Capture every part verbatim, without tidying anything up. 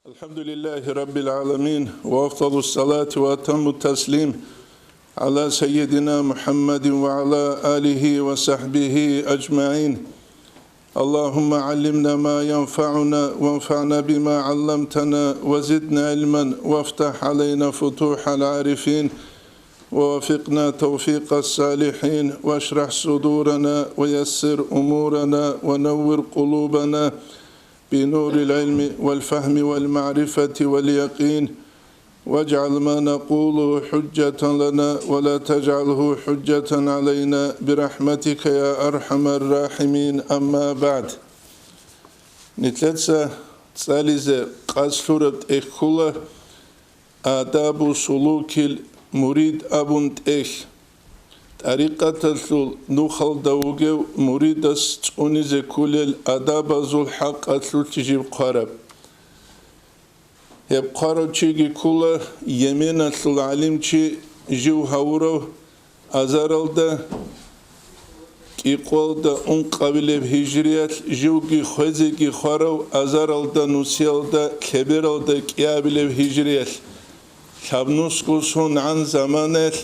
الحمد لله رب العالمين، وأفضل الصلاة وأتم التسليم على سيدنا محمد وعلى آله وصحبه أجمعين. اللهم علمنا ما ينفعنا وانفعنا بما علمتنا وزدنا علما وافتح علينا فتوح العارفين ووفقنا توفيق الصالحين واشرح صدورنا ويسر أمورنا ونور قلوبنا بنور العلم والفهم والمعرفة واليقين، واجعل ما نقوله حجة لنا ولا تجعله حجة علينا برحمتك يا أرحم الراحمين. أما بعد. Нилъеца цӀализе къасд лъураб тӀехь ккола Адабу сулукил мурид абун тӀехь. ТӀарикъаталъул нухалда вугев муридас цӀунизе кколел адабазул хӀакъалъулъ жиб хъвараб. Гьеб хъварав чиги ккола Йеменалъул гӀалимчи, жив гьавурав азаралда кӀикъоялда ункъабилеб гьижриялъ, живги хвезеги хварав азаралда нусиялда лъебералда кӀиабилеб гьижриялъ, лъабнусго сонгӀан заманаялъ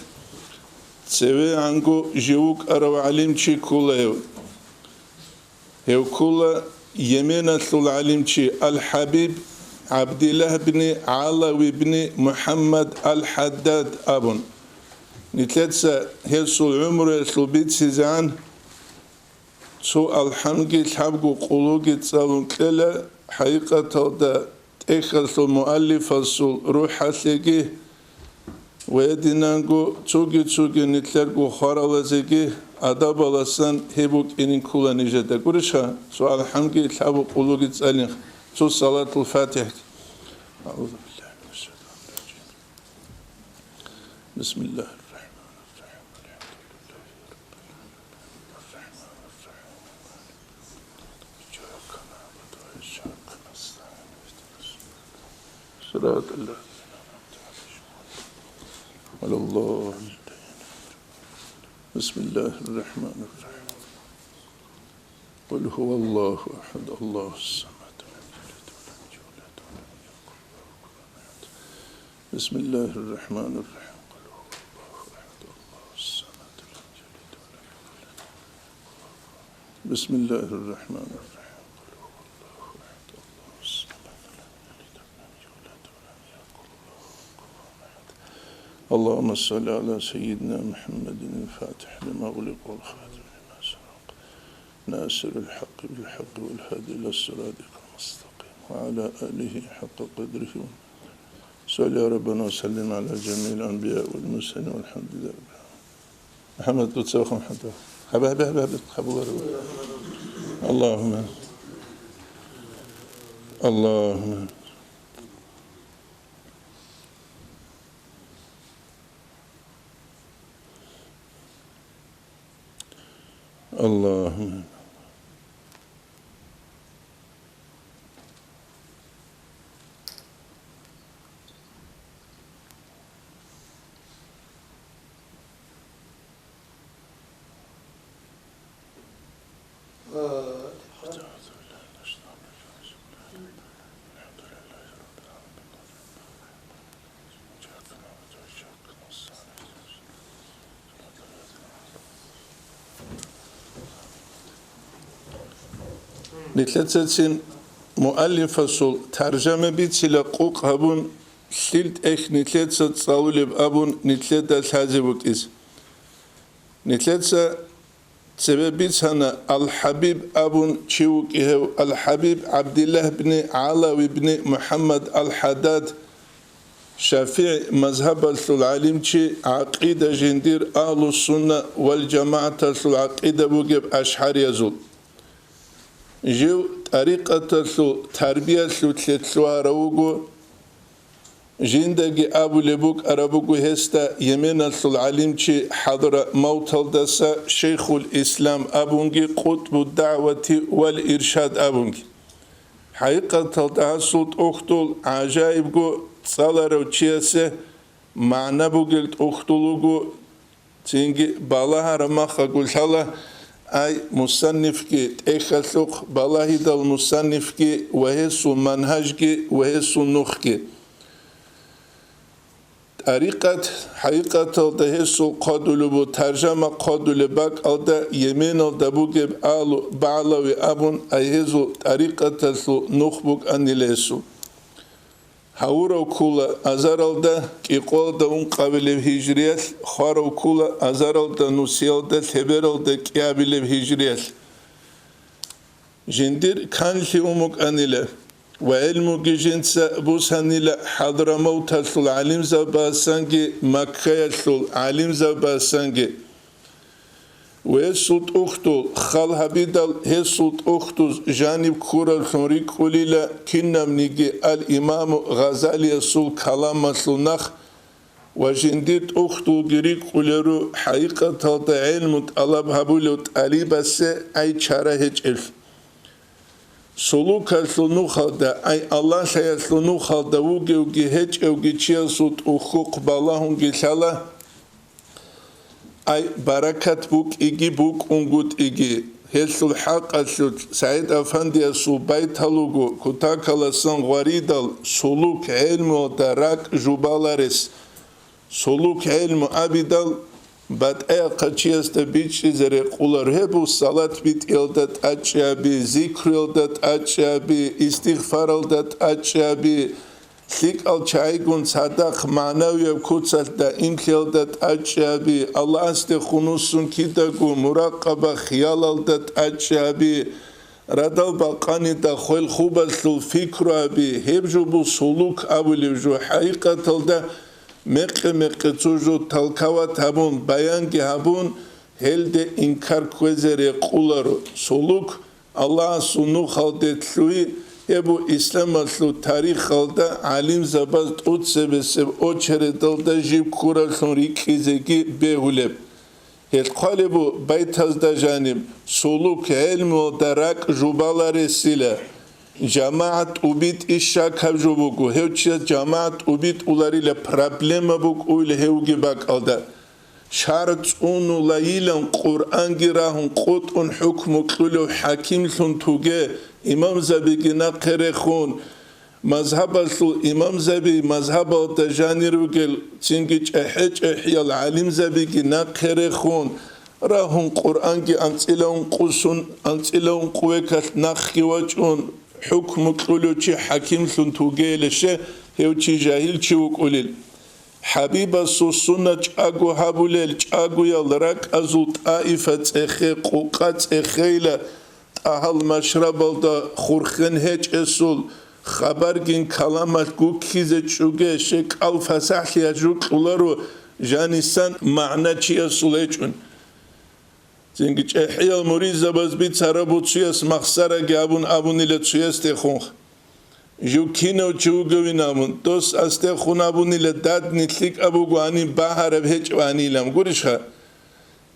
цевегӀанго жив вукӀарав гӀалимчи ккола гьев. Гьев ккола Йеменалъул гӀалимчи Ал-ХӀабиб ГӀабдиллагь бни ГӀалав ибни МухӀаммад Ал-ХӀаддад абун. Нилъеца гьесул гӀумруялъул бицизегӀан цо алхӀамги лъабго къулуги цӀалун кьела, хӀакъикъаталда тӀехьалъул муаллифасул рухӀалъеги ва гьединанго цоги-цоги нилъерго хваралазеги адабаласан гьеб букӀинин ккола нижеда. Гурищха, цо алхӀамги лъабго къулуги цӀалин, цо салатул фатихӀги. أعوذ بالله من الشيطان الرجيم. بسم الله الرحمن الرحيم. الحمد لله رب العالمين. الرحمن الرحيم. إياك نعبد وإياك نستعين. اهدنا الصراط الذين أنعمت عليهم غير المغضوب عليهم ولا الضالين. بسم الله الرحمن الرحيم. قل هو الله أحد، الله الصمد، لم يلد ولم يولد ولم يكن له كفوا أحد. بسم الله الرحمن الرحيم. قل هو الله أحد، الله الصمد، لم يلد ولم يولد. بسم الله الرحمن الرحيم. قل هو الله أحد، الله الصمد، لم يلد ولم يولد ولم يكن له كفوا أحد. اللهم صل على سيدنا محمد الفاتح لما أغلق والخاتم لما سبق ناصر الحق بالحق والهادي إلى صراطك المستقيم وعلى آله حق قدره. صل يا ربنا وسلم على جميع الأنبياء والمرسلين والحمد لله رب العالمين. محمد، قدس روحهم حتى. هبه، هبه، هبه، هبه. قبول يا رب. اللهم. اللهم. اللهم. Нилъецацин муаллифасул таржама бицила къукъ гьабун, лъил тӀехь нилъеца цӀалулеб абун нилъеда лъазе букӀиз. Нилъеца цебе бицана, Ал-ХӀабиб абун чи вукӀи гьев, Ал-ХӀабиб ГӀабдиллагь бни ГӀалав ибни МухӀаммад Ал-ХӀаддад, ШафигӀи мазгьабалъул гӀалимчи, гӀакъида жиндир Агьлу-сунна вал-жамагӀаталъул гӀакъида бугеб ашгӀариязул. Жив тӀарикъаталъул тарбиялъулъе лъугьарав вуго. Жиндаги абулеб букӀараб буго гьесда Йеменалъул гӀалимчи ХӀадрамавталдаса Шейхул Ислам абунги КъутӀбу дагӀвати вал иршад абунги. ХӀакъикъаталда гьасул тӀухьдул гӀажаибго цӀаларав чиясе магӀна бугел тӀухьдул вуго. Цинги балагьараб махалъ гулъала, ай мусаннифги тӀехьалъухъ балагьидал мусаннифги ва гьесул манхӀажги ва гьесул нухги. ТӀарикъат хӀакъикъаталда гьесул хъвадулеб бу, таржама хъвадулеб бакӀалда Йеменалда бугеб Алу БагӀлави абун, ай гьезул тӀарикъаталъул нух букӀанила гьесул. Гьавурав ккула азаралда кӀикъоялда ункъабилеб гьижриялъ, хварав ккула азаралда нусиялда лъебералда кӀиабилеб гьижриялъ. Жиндир канлъи ун букӀанила ва гӀелмуги жинца бусанила Хадрамавталъул гӀалимзабаздасанги Маккаялъул гӀалимзабаздасанги. Гьесул тӀухьдул хал гьабидал, гьесул тӀухьдуз жаниб ккураблъун рикӀкӀулила кинабниги ал-Имаму Гъазалиясул каламалъул нах ва жиндир тӀухьдулги рикӀкӀулел ру хӀакъикъаталда гӀелму тӀалаб гьабулев тӀалибасе ай чара гьечӀеблъи. Сулукалъул нухалда, ай Аллагьлъиялъул нухалда вугевги гьечӀевги чиясул тӀухьухъ балагьунги лъала, ай баракат букӀиги букӀунгутӀиги. Гьелъул хӀакъалъулъ СагӀид-Афандиясул байтал руго, кутакаласан гъваридал, сулук гӀелмуялда ракӀ жубаларес. Сулук гӀелму абидал, батӀа-, яхъа чиясда бичӀчӀизе рекъолар гьеб: салат битӀиялда тӀачӀи гьаби, зикруялда тӀачӀи гьаби, истигъфаралда тӀачӀи гьаби, лъикӀал чагӀигун цадахъ магӀнавияб куцалъ даимлъиялда тӀачӀи гьаби, Аллагьасде хунусун кидаго муракъаба хиялалда тӀачӀи гьаби, радал бакъанида хвел-хубалъул пикру гьаби, гьеб жо бу сулук абулеб жо. ХӀакъикъаталда мекъи-мекъи цо жо талкават гьабун, баянги гьабун, гьелде инкар кквезе рекъоларо. Сулук Аллагьасул нухалде лъугьи, гьеб бу исламалъул тарихалда гӀалимзабаз тӀоцебесеб очередалда жиб ккураблъун рикӀкӀизеги бегьулеб. Гьелъ хъвалеб бу байтазда жаниб: сулук гӀелмуялда ракӀ жубаларесила. ЖамагӀат тӀубитӀи щакаб жо буго, гьев чияс жамагӀат тӀубитӀуларила проблема букӀуйла гьевги бакӀалда. Шар цӀунулайилан Къуръанги рагьун къотӀун хӀукму кьулев хӀакимлъун туге, имамзабиги нахъе рехун, мазгьабалъул имамзаби мазгьабалда жанир ругел, цинги чӀехӀе-чӀехӀиял гӀалимзабиги нахъе рехун, рагьун Къуръанги анцӀила ункъусун, анцӀила ункъвекалъ нахъги вачӀун, хӀукму кьулев чи хӀакимлъун тугейилище, гьев чи жагьил чи вукӀулел. ХӀабибасул сунна чӀаго гьабулел, чӀагоял ракӀазул тӀаифа цӀехе, къукъа цӀехейила, тӀагьал машрабалда хурхен гьечӀесул, хабаргин каламалъ гуккизе чӀуге, щекӀал фасахӀлъи гьажукьуларо, жанисан магӀна чиясул гьечӀун. Цинги чӀехӀиял муридзабаз бицараб буцуяс махсараги абун абунила цуясдехун. Жив кинав чи вугевин абун, дос астехун абунила, дадни лъикӀаб буго, гьаниб багьараб гьечӀо гьанилан, гурищха?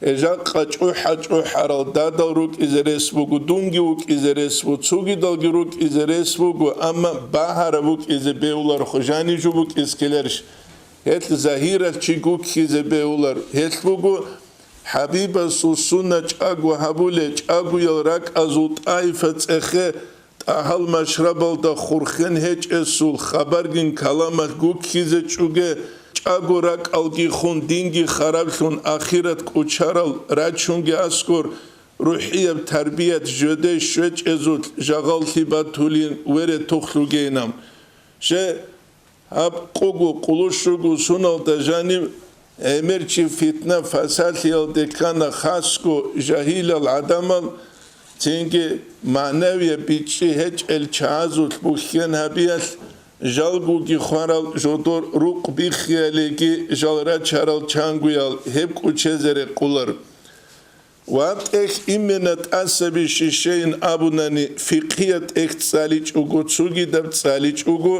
Гье, жакъа чӀухӀа-чӀухӀарал дадал рукӀизе рес буго, дунги вукӀизе рес буго, цугидалги рукӀизе рес буго, амма багьараб букӀизе бегьулархъу, жанив жо букӀиз ккеларищ? Гьелъ загьиралъ чи гуккизе бегьулар, гьелъ буго ХӀабибасул сунна чӀаго гьабуле, чӀагоял ракӀазул тӀаифа цӀехе, тӀагьал машрабалда хурхен гьечӀесул, хабаргин каламалъ гуккизе чӀуге, чӀаго ракӀалги хун, динги хараблъун, ахират кӀучарал рачунги аскӀор, рухӀияб тарбият жидее щвечӀезулъ жагъаллъи батулин вере тухлъугейнам. Ще, гьаб къугу къулущугу суналда жанив гӀемер чи фитна-фасалъиялде ккана, хасго жагьилал гӀадамал, цинги магӀнавияб бичӀчӀи гьечӀел чагӀазулъ бухьен гьабиялъ, жалгоги хварал жодор рукъ биххиялиги жал рачарал чангоял гьеб кӀучезе рекъолар. Ва тӀехь имена тӀасаби щишейин абунани, фикъгьияб тӀехь цӀаличӀого, цугидаб цӀаличӀого,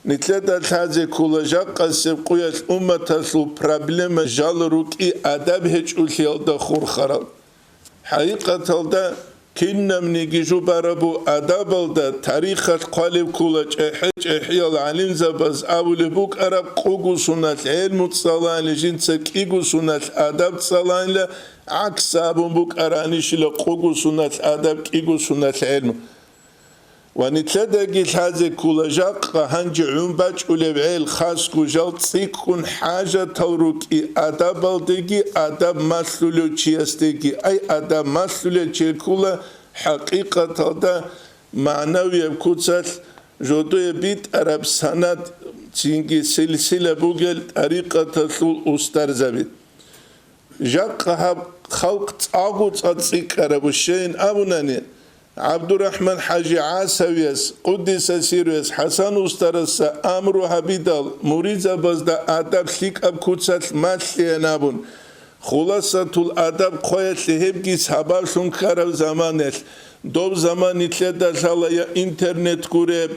нилъеда лъазе ккола жакъасеб къуялъ умматалъул проблема жал рукӀи адаб гьечӀолъиялда хурхарал. ХӀакъикъаталда, Кинабниги жубарабу адабалда тарихалъ хъвалеб ккола чӀехӀе-чӀехӀиял гӀалимзабаз абулеб букӀараб къугу суналъ гӀелму цӀалайилан жинца кӀиго суналъ адаб цӀалайила, гӀакс абун букӀаранищила къугу суналъ адаб кӀиго суналъ гӀелму. Ва нилъедаги лъазе ккола жакъа гьанже гӀун бачӀулеб гӀел хасго жал цӀикӀкӀун хӀажатал рукӀи адабалдеги адаб малъулев чиясдеги, ай адаб малъулел чи ккола хӀакъикъаталда магӀнавияб куцалъ жодое битӀараб санад цинги силсила бугел тӀарикъаталъул устарзаби. Жакъа гьаб халкъ цӀакъго цӀа цӀикӀкӀарабу щайин абунани, ГӀабдурахӀман ХӀажи ГӀасавияс, къуддиса сирруяс, ХӀасан устарасда амру гьабидал, муридзабазда адаб лъикӀаб куцалъ малъеян абун, Хуласатул адаб хъваялъе гьебги сабаблъун ккараб заманалъ, доб заман нилъеда лъала я интернет гуреб,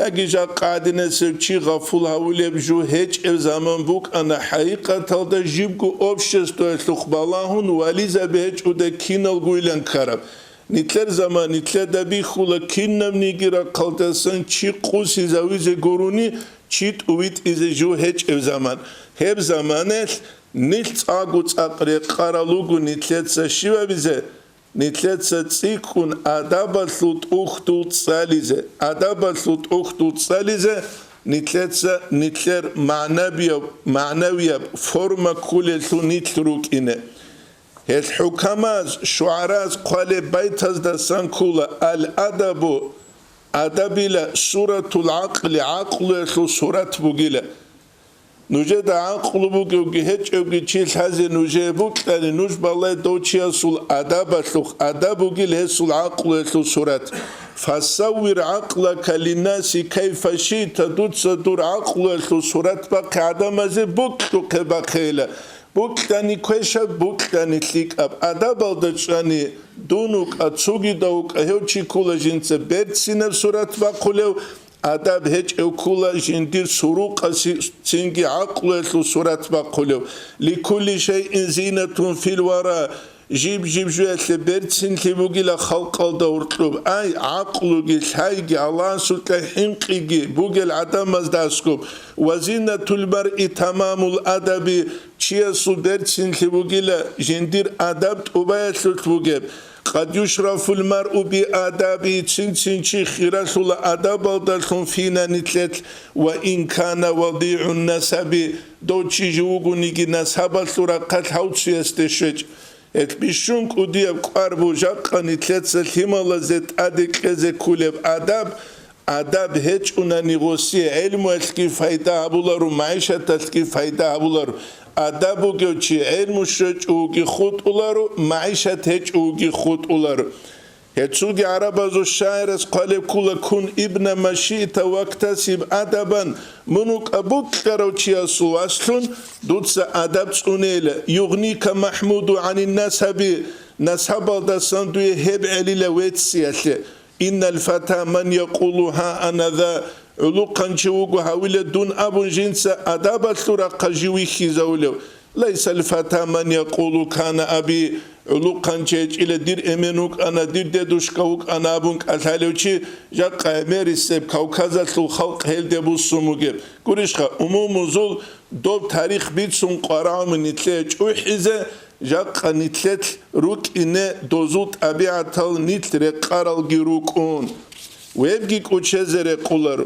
яги жакъа гӀадинасев чи гъафул гьавулеб жо гьечӀеб заман букӀана, хӀакъикъаталда жибго обществоялъухъ балагьун вализаби гьечӀуда киналгойилан ккараб. Нилъер заман нилъеда бихьула, кинабниги рахъалдасан чи къусизавизе гурони, чи тӀувитӀизе жо гьечӀеб заман. Гьеб заманалъ нилъ цӀакъго цӀакъ рекъарал руго нилъеца щибабизе, нилъеца цӀикӀкӀун адабалъул тӀухьдул цӀализе, адабалъул тӀухьдул цӀализе нилъеца нилъер магӀнабияб, магӀнавияб форма кколеллъун нилъ рукӀине. Гьел хӀукамаз, шугӀараз хъвалеб байтаздасан ккола: «Ал-адабу», адабила, «суратул гӀакъли», гӀакълуялъул сурат бугила. Нужеда гӀакълу бугевги гьечӀевги чи лъазе нужее букьани, нуж балай дов чиясул адабалъухъ, адаб бугил гьесул гӀакълуялъул сурат. «Фасаввир гӀакълака линнаси кайфа шита», дуца дур гӀакълуялъул сурат бахъе гӀадамазе, букьухъе бахъейила. Букьани квешаб, букьани лъикӀаб, адабалда чӀвани, дун вукӀа, цогидав вукӀа, гьев чи ккола жинца берцинаб сурат бахъулев, адаб гьечӀев ккола жиндир сурукъаси цинги гӀакълуялъул сурат бахъулев. «Ликулли шайин зинатун фил вара», жиб-жиб жуялъе берцинлъи бугила халкъалда гьоркьоб, ай, гӀакълуги, лъайги, Аллагьасукьа хӀинкъиги бугел гӀадамазда аскӀоб. «Ва зинатул маръи тамамул адаби», чиясул берцинлъи бугила жиндир адаб тӀубаялъулъ бугеб. «Къад юшрафул маръу би адаби», цин-цин чи хиралъула адабалдалъун фина нилъелъ, «ва ин кана вадигӀун насаби», дов чи жив вугониги насабалъул рахъалъ гьав цуясде щвечӀ. Гьелъ бищун кӀудияб кӀвар бу жакъа нилъеца лъималазе тӀаде кьезе кколеб адаб, адаб гьечӀунани гъосие гӀелмуялъги пайда гьабуларо, магӀишаталъги пайда гьабуларо. Адаб бугев чи гӀелму щвечӀого вуги хутӀуларо, магӀишат гьечӀого вуги хутӀуларо. Гьецуги гӀарабазул шагӀирас хъвалеб ккола: «Кун ибна ма шиъта вактасиб адабан», мун вукӀа букьарав чиясул васлъун, дуца адаб цӀунейила. «Югъника Махмуду гӀанин насаби», насабалдасан дуе гьеб гӀелила вецциялъе. «Иннал фата ман якъулу ха ана за», гӀулухъанчи вуго гьавила дун абун жинца адабалъул рахъа жив вихьизавулев. «Лайсал фата ман якъулу кана аби», гӀулухъанчи гьечӀила дир эмен вукӀана, дир дедушка вукӀана абун кӀалъалев чи, жакъа гӀемерисеб Кавказалъул халкъ гьелде буссун бугеб. Гурищха, умумузул доб тарих бицун къварагӀун нилъее чӀухӀизе, жакъа нилъелъ рукӀине дозул тӀабигӀатал нилъ рекъаралги рукӀун. Вебги кӀучезе рекъуларо.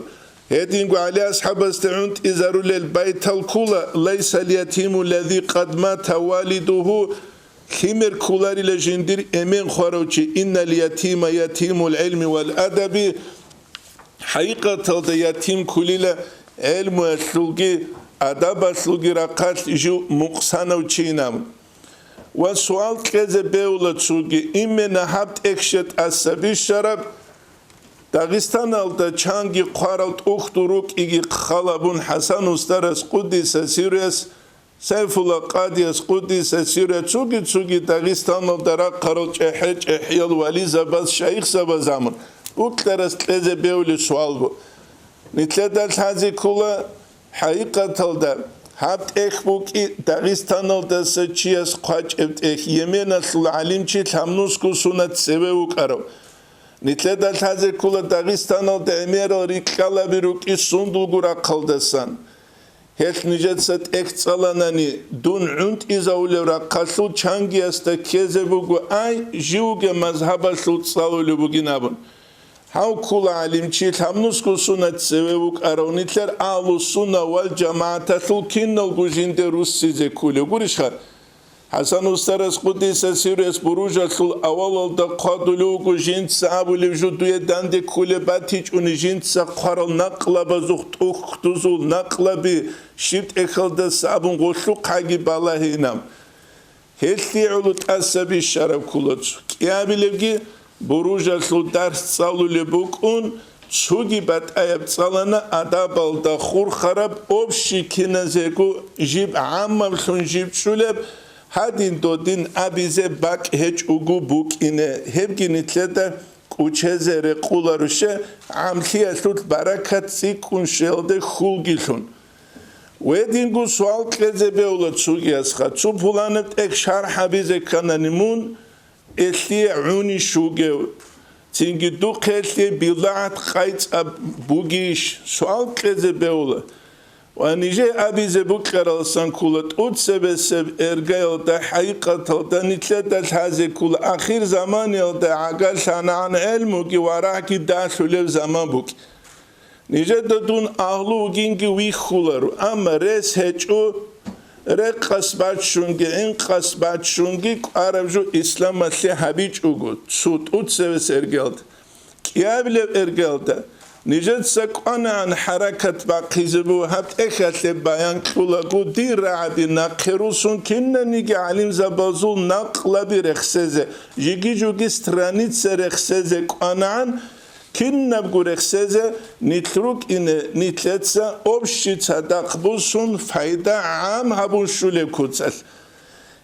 Гьединго ГӀали асхӀабасде гӀунтӀизарулел байтал ккола: «Лайсал ятиму лази къад мата валидуху», лъимер кколарила жиндир эмен хварав чи, «иннал ятима ятимул гӀилми вал адаби», хӀакъикъаталда ятим кколила гӀелмуялъулги адабалъулги рахъалъ жив мукъсанав чинав. Ва суал кьезе бегьула цоги, имена гьаб тӀехье тӀаса бищараб, Дагъистаналда чанги хъварал тӀухьдул рукӀиги хал гьабун ХӀасан устарас, къуддиса сирруяс, Сайфулла къадияс, къуддиса сирруяс, цоги-цоги Дагъистаналда рахъарал чӀехӀе-чӀехӀиял вализабаз, шайихзабаз гьамун, букьарас кьезе бегьулеб суал бу. Нилъеда лъазе ккола, хӀакъикъаталда, Гьаб тӀехь букӀи Дагъистаналдаса чияс хъвачӀеб тӀехь, Йеменалъул гӀалимчи Лъамнусго Сунат цеве вукӀарав. Нилъеда лъазе ккола Дагъистаналда гӀемерал рикьалаби рукӀи сундулго рахъалдасан. Гьелъ нижеца тӀехь цӀаланани, дун гӀунтӀизавулев рахъалъул чангиясда ккезе буго, ай, живго мазгьабалъул цӀалулев бугин абун. Гьав ккола гӀалимчи Лъамнусго Сунат цеве вукӀарав, нилъер Агьлу-Сунна вал ЖамагӀаталъул киналго жинде руссизе кколев гурищха? ХӀасан устарас, къуддиса сирругьу, Буружалъул авалалда хъвадулев вуго, жинца абулев жо дуе данде кколеб батичӀони, жинца хъварал накълабазухъ тӀухьдузул накълаби щиб тӀехьалдаса абун гъолъухъаги балагьейилан. Гьелъие гӀоло тӀаса бищараб ккола цо. КӀиабилебги Буружалъул дарс цӀалулеб букӀун, цоги батӀаяб цӀалана, адабалда хурхараб, общий киназего жиб гӀаммаблъун жиб чӀулеб, гьадин додин абизе бакӀ гьечӀого букӀине, гьебги нилъеда кӀучезе рекъоларуще, гӀамлъиялъулъ баракат цӀикӀкӀун щвеялде хьулгилъун. Гьединго суал кьезе бегьула цогиясха, цо пуланаб тӀехь шархӀ гьабизе кканани мун, элъие гӀунищ вугев, цинги духъ элъие бидгӀат къайцӀаб бугищ? Суал кьезе бегьула. Ва нижее абизе букӀаралсан ккола, тӀоцебесеб эргаялда, хӀакъикъаталда нилъеда лъазе ккола, ахир заманиялда гӀагарлъанагӀан гӀелмуги варагьги далъулеб заман букӀ. Нижеда дун агьлу вугинги вихьуларо, амма рес гьечӀо, рекъас баччунги, гӀинкъас баччунги кӀвараб жо исламалъе гьабичӀого, цо тӀоцевес эргелда, кӀиабилеб эргелда, нижеца кӀванагӀан хӀаракат бахъизе буго, гьаб тӀехьалъе баян кьулаго, дир рагӀаби нахъе русун кинаниги гӀалимзабазул накълаби рехсезе, жиги-жуги страница рехсезе кӀванагӀан, кинабго рехсезе нилъ рукӀине, нилъеца общий цадахъ бусун пайда гӀам гьабун щулеб куцалъ.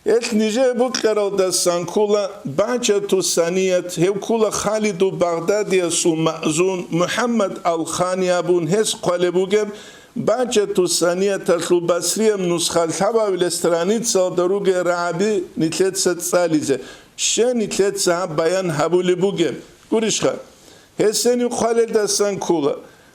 Гьелъ нижее букӀаралдасан ккола Багьчату Саният, гьев ккола Халиду Багъдадиясул маъзун МухӀаммад ал-Хани абун, гьес хъвалеб бугеб, Багьчату Санияталъул басрияб нусха лъабабилеб страницалда ругел рагӀаби нилъеца цӀализе, щай нилъеца гьаб баян гьабулеб бугеб, гурищха? Гьесенив хъвалелдасан ккола: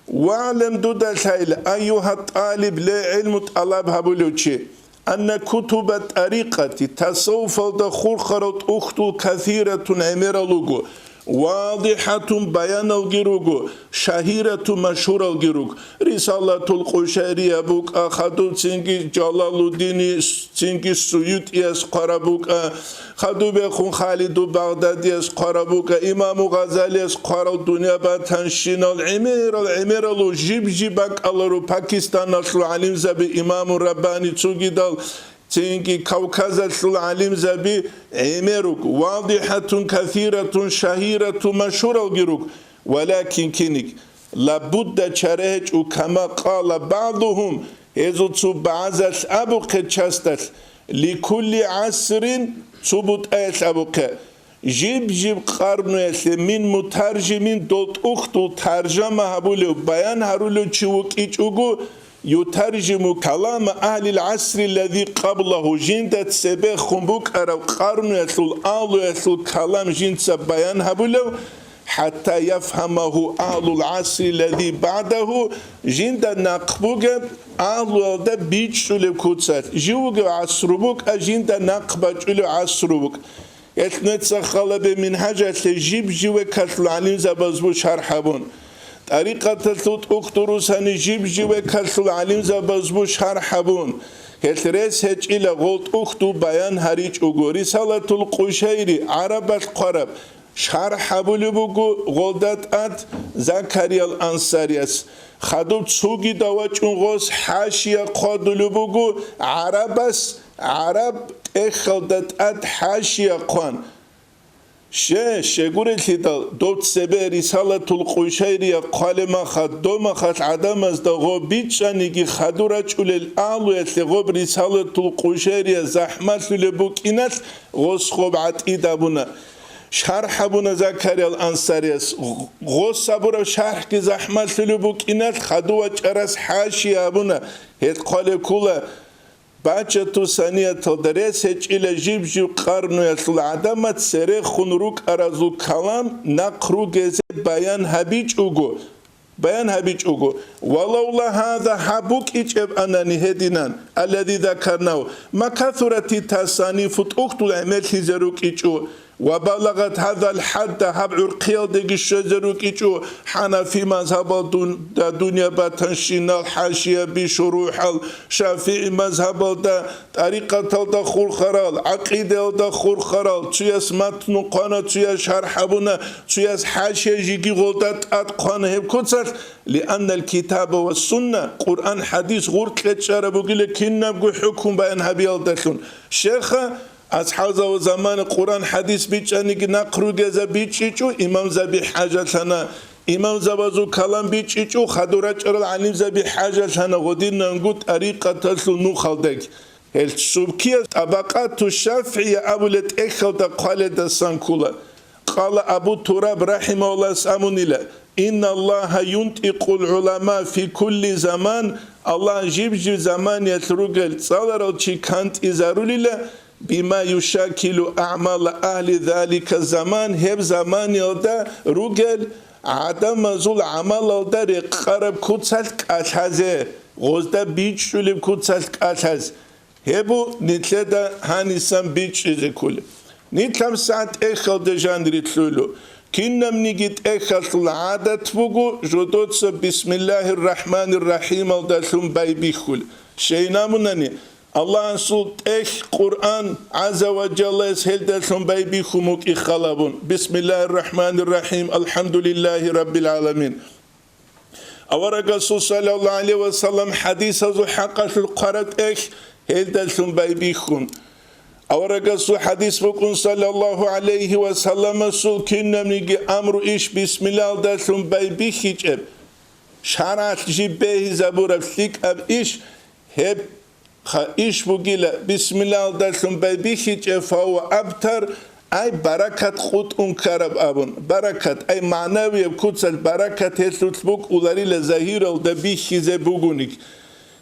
«ВагӀлам, дуда лъайла, айюгьа тӀалиб, ле гӀилму тӀалаб гьабулев чи, анна кутуба тӀарикъати, тасаввуфалда хурхарал тӀухьдул касиратун гӀемерал руго, вадихӀатун баяналги руго, шагьиратун машгьуралги руго». Рисалатул Къушайрия букӀа, хадуб цинги Жалалуддини, цинги СуютӀияс хъвараб букӀа, хадубехун Халиду Багъдадияс хъвараб букӀа, имаму Гъазалияс хъварал дунъя батанщинал гӀемерал-гӀемералъул жиб-жиб бакӀаларо Пакистаналъул гӀалимзаби, имаму Раббани цогидал, цинги Кавказалъул гӀалимзаби гӀемеруг, вадихӀатун касиратун шагьиратун машгьуралги руг, валакин киниг, лабудда чара гьечӀо, кама къала багӀдухум, гьезул цо багӀазалъ абухъе часталъ, ликулли гӀасрин, цо бутӀаялъ абухъе, жиб-жиб къарнуялъе мин мутаржимин, дол тӀухьдул таржама гьабулев, баян гьарулев чи вукӀичӀого, ютаржиму калама агьлил гӀасри лази къаблагьу, жинда цебехун букӀараб къарнуялъул, агьлуялъул калам жинца баян гьабулев, хӀатта яфгьамагьу агьлул гӀасри лази багӀдагьу, жинда нахъ бугеб агьлуялда бичӀчӀулеб куцалъ, жив вугев гӀасру букӀа, жинда нахъ бачӀулев гӀасру букӀа. Гьелъ нуца халабе Мингьажалъе жиб-жив векалъул гӀалимзабаз бу шархӀ гьабун. ТӀарикъаталъул тӀухь дурусани жиб-жив векалъул гӀалимзабаз бу шархӀ гьабун. Гьелъ рес гьечӀила гъол тӀухьдул баян гьаричӀого, Рисалатул Къушайри гӀарабалъ хъвараб шархӀ гьабулеб буго гъолда тӀад Закариял Ансарияс. Хадуб цогидав вачӀун гъос хӀашия хъвадулеб буго гӀарабас, гӀараб тӀехьалда тӀад хӀашия хъван. Ще, щегурелъидал, дов цебе Рисалатул Къушайрия хъвалеб махалъ, дов махалъ гӀадамазда гъоб бичӀчӀаниги хадур рачӀулел агьлуялъе гъоб Рисалатул Къушайрия захӀмалъулеб букӀиналъ гъос гъоб гӀатӀид абуна. ШархӀ абуна Закариял Ансарияс, гъос абураб шархӀги захӀмалъулеб букӀиналъ хадув вачӀарас хӀашия абуна, гьел хъвалеб ккола, Бачату санияталда рес гьечӀила жиб-жиб къарнуялъул гӀадамал церехун рукӀаразул калам нахъ ругезе баян гьабичӀого, баян гьабичӀого, валавла гьаза, гьаб букӀичӀеб анани гьединан, аллади закарнав, ма касурати тасанифу, тӀухьдул гӀемерлъизе рукӀичӀо, ва балагъат гьазал хӀадда, гьаб гӀурхъиялдеги щвезе рукӀичӀо, хӀанафи мазгьабал дун-, да дунъя батанщинал хӀашияби, шурухӀал, шафигӀи мазгьабалда, тӀарикъаталда хурхарал, гӀакъидаялда хурхарал, цуяс матну хъвана, цуяс шархӀ гьабуна, цуяс хӀашия жиги гъолда тӀад хъвана гьеб куцалъ, лианнал китаба ва сунна, Къуръан-хӀадис гъур кьечӀараб бугила кинабго хӀукму баян гьабиялдалъун. Щеха, асхӀабзабазул замана Къуръан-хӀадис бичӀчӀаниги нахъ ругеза бичӀчӀичӀо, имамзаби хӀажалъана, имамзабазул калам бичӀчӀичӀо, хадур рачӀарал гӀалимзаби хӀажалъана гъодинанго тӀарикъаталъул нухалдаги. Гьел субкияс ТӀабакъату ШафигӀия абулеб тӀехьалда хъваледасан ккола. Къала Абу Тураб рахӀимагьуллагьас абунила: «Инналлагьа юнтӀикъул гӀулама фи кулли заман», Аллагь жиб-жиб заманиялъ ругел цӀаларал чи кантӀизарулила, «бима юшаккилу аъмала агьли залика заман», гьеб заманиялда ругел гӀадамазул гӀамалалда рекъараб куцалъ кӀалъазе, гъозда бичӀчӀулеб куцалъ кӀалъаз. Гьеб бу нилъеда гьанисан бичӀчӀизе кколеб. Нилъ гьабсагӀат тӀехьалда жанире лъугьула. Кинабниги тӀехьалъул гӀадат буго, жодоца бисмиллагьир рахӀманир рахӀималдалъун байбихьул. Щайин абунани, Аллагьасул тӀехь Къуръан гӀазза ва жаллаялъ гьелдалъун байбихьун букӀин хал гьабун: «Бисмиллагьир рахӀманир рахӀим, алхӀамдулиллагьи раббил гӀаламин». Аварагасул саллаллагьу гӀалайгьи ва саллам хӀадисазул хӀакъалъулъ хъвараб тӀехь гьелдалъун байбихьун. Аварагасул хӀадис букӀун, саллаллагьу гӀалайгьи ва салламасул, кинабниги амру иш бисмиллагьалдалъун байбихьичӀеб, шаргӀалъ жиб бегьизабураб лъикӀаб иш, гьеб Ха, иш бугила, бисмиллагьалдалъун байбихьичӀеб, фагьува абтар, ай, баракат къутӀун ккараб абун. Баракат, ай, магӀнавияб куцалъ баракат гьелъулъ букӀуларила загьиралда бихьизе бугониги.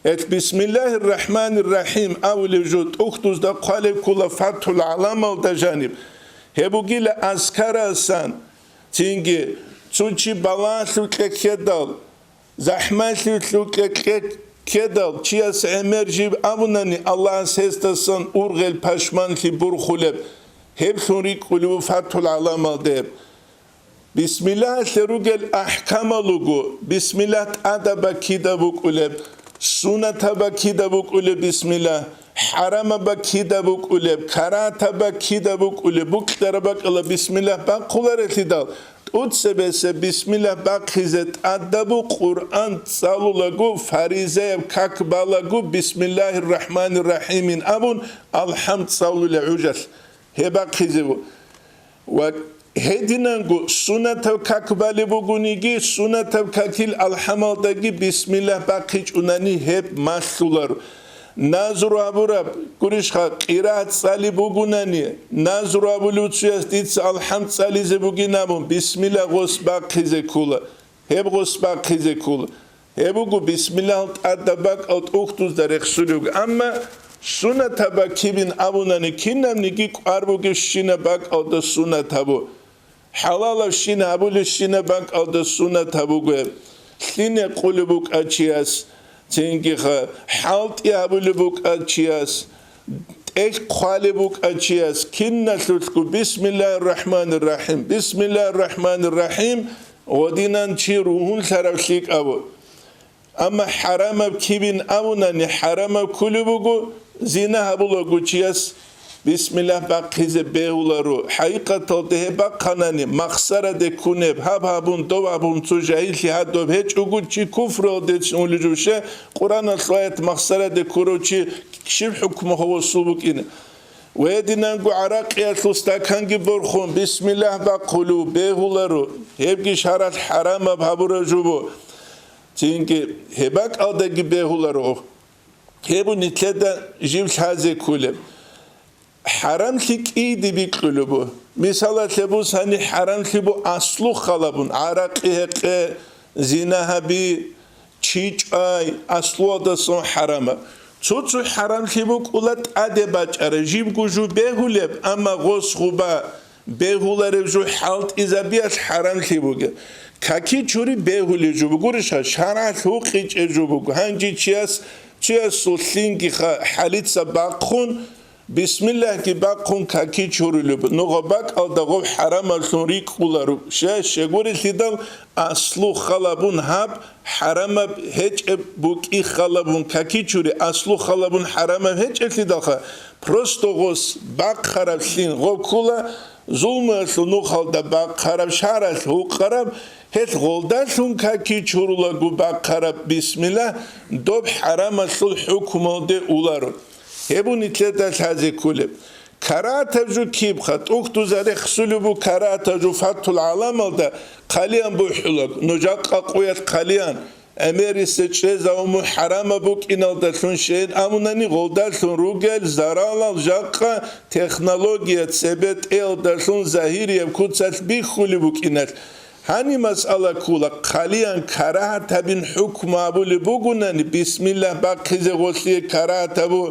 Гьелъ бисмиллагьир рахӀманир рахӀим абулеб жо тӀухьдузда хъвалеб ккола ФатхӀул ГӀаламалда жаниб. Гьеб бугила азкарасан, цинги цо чи балагьалъукье ккедал, ЗахӀмалъи лъукье-кье ккедал, чияс гӀемер жиб абунани, Аллагьас гьесдасан ургъел пашманлъи бурхулеб, гьеблъун рикӀкӀулев ФатхӀул ГӀаламалде. Бисмиллагьалъе ругел ахӀкамал руго, бисмиллагь тӀадаб баккида букӀулеб, сунатаб баккида букӀулеб бисмиллагь, хӀарамаб баккида букӀулеб, карагьатаб баккида букӀулеб, букьараб бакӀалда бисмиллагь бахъуларелъидал, ТӀуцебесеб бисмиллагь бахъизе тӀадабу Къуръан цӀалулаго, фаризаяб как балаго, бисмиллагьир рахӀманир рахӀимин абун, алхӀамд цӀалулел гӀужалъ гьеб бахъизего. Ва гьединанго сунатаб как балеб бугониги, сунатаб какил алхӀамалдаги бисмиллагь бахъичӀунани гьеб малъуларо. Назру абураб, гурищха, къирагьат цӀали бугунани, назру абулев цуяс дица алхӀамд цӀализе бугин абун, бисмилла гъос бахъизе ккола, гьеб гъос бахъизе ккола. Гьеб буго бисмиллагьал тӀадаб бакӀал тӀухьдузда рехсулев. Амма сунатаб баккибин абунани, кинабниги кӀвар бугебщинаб бакӀалда сунат гьабу. ХӀалалабщин гьабулебщинаб бакӀалда сунат гьабуге, лъине къулеб букӀа чияс, цингиха, хӀалтӀи гьабулеб букӀа чияс, тӀехь хъвалеб букӀа чияс, киналъулъго: «Бисмиллагьир рахӀманир рахӀим, бисмиллагьир рахӀманир рахӀим», гъодинан чи ругьунлъараб лъикӀабу. Амма хӀарамаб кибин абунани, хӀарамаб кколеб буго, зина гьабулаго чияс бисмиллагь бахъизе бегьуларо. ХӀакъикъаталда гьеб бахъанани, махсараде ккунеб, гьаб гьабун, дов гьабун, цо жагьиллъи гьадуб гьечӀого чи куфруялдецин улел жо. Щай, Къуръаналъул аят махсараде ккурав чи щиб хӀукму гьавасул букӀина? Гьединанго гӀаракъиялъул стаканги борхун, бисмиллагь бахъулев бегьуларо, гьебги шаргӀалъ хӀарамаб гьабураб жо бу. Цинги гьеб бакӀалдаги бегьуларо. Гьеб бу нилъеда жив лъазе кколеб. ХӀарамлъи кӀийде бикьулеб бу. Мисалалъе бусани, хӀарамлъи бу аслу халабун: гӀаракъи гьекъе, зина гьаби, чи чӀвай, аслуялдасан хӀарамаб. Цо-цо хӀарамлъи букӀула тӀаде бачӀараб, жибго жо бегьулеб, амма гъос гъуба бегьулареб жо хӀалтӀизабиялъ хӀарамлъи бугеб. Каки чури бегьулеб жо бугурищха, шаргӀалъ гьукъичӀеб жо буго. Гьанже чияс, чиясул лъингиха хӀалица бахъун, бисмиллагьги бахъун каки чурулеб. Нугъа бакӀалда гъоб хӀарамаблъун рикӀкӀуларо. Щай, щегурелъидал аслу халабун гьаб хӀарамаб гьечӀеб букӀи халабун каки чури, аслу халабун хӀарамаб гьечӀеблъидалха, просто гъос бахъараб лъин гъо ккула, зулмуялъул нухалда бахъараб, шаралъ гьукъараб, гьелъ гъолдалъун каки чурулаго бахъараб бисмиллагь доб хӀарамалъул хӀукмалде уларо. Гьеб нилъеда лъазе кколеб. Карагьатаб жо кибха, тӀухьдуза рехсулеб бу карагьатаб жо Фатхул ГӀаламалда хъалиян бухӀулаго, нуж жакъа къуялъ хъалиян, гӀемерисе чӀезавуму хӀарамаб букӀиналдалъун щейин абунани, гъолдалъун ругел заралал жакъа технология цебетӀеялдалъун загьирияб куцалъ бихьулеб букӀиналъ. Гьани масъала ккула, хъалиян карагьатабин хӀукму абулеб бугунани, бисмиллагь бахъизе гъолъие карагьатабу,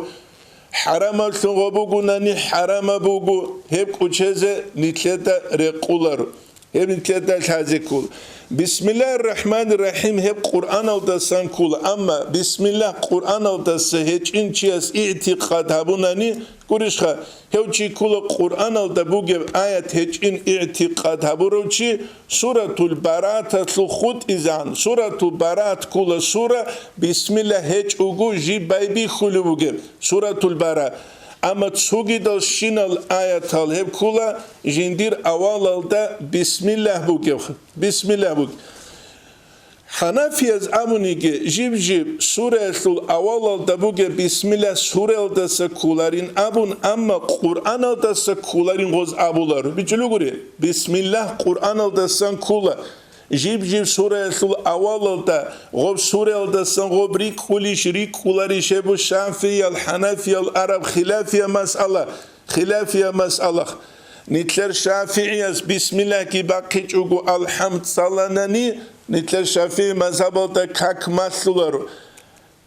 хӀарамаблъун гъо бугунани, хӀарамаб буго, гьеб кӀучезе нилъеда рекъуларо. Гьеб нилъеда лъазе ккула. Бисмиллагьир рахӀманир рахӀим гьеб Къуръаналдасан ккула, амма бисмиллагь Къуръаналдаса гьечӀин чияс игӀтикъад гьабунани, гурищха, гьев чи ккула Къуръаналда бугеб аят гьечӀин игӀтикъад гьабурав чи, Суратул Барааталъул хутӀизегӀан. Суратул Бараат ккула сура, бисмиллагь гьечӀого жиб байбихьулеб бугеб, Суратул Бараат. Амма цогидал щинал аятал гьеб ккула жиндир авалалда бисмиллагь бугеб, бисмиллагь бугеб. ХӀанафияз абуниги, жиб-жиб сураялъул авалалда бугеб бисмиллагь сураялдаса кколарин абун, амма Къуръаналдаса кколарин гъоз абуларо. БичӀчӀулугури, бисмиллагь Къуръаналдасан ккола. Жиб-жиб сураялъул авалалда гъоб сураялдасан гъоб рикӀкӀулищ, рикӀкӀуларищ гьеб ШафигӀиял, ХӀанафиял араб хилафияб масъала, хилафияб масъала. Нилъер ШафигӀияс бисмиллагьги бахъичӀого алхӀамд цӀаланани, нилъер ШафигӀи мазгьабалда как малъуларо.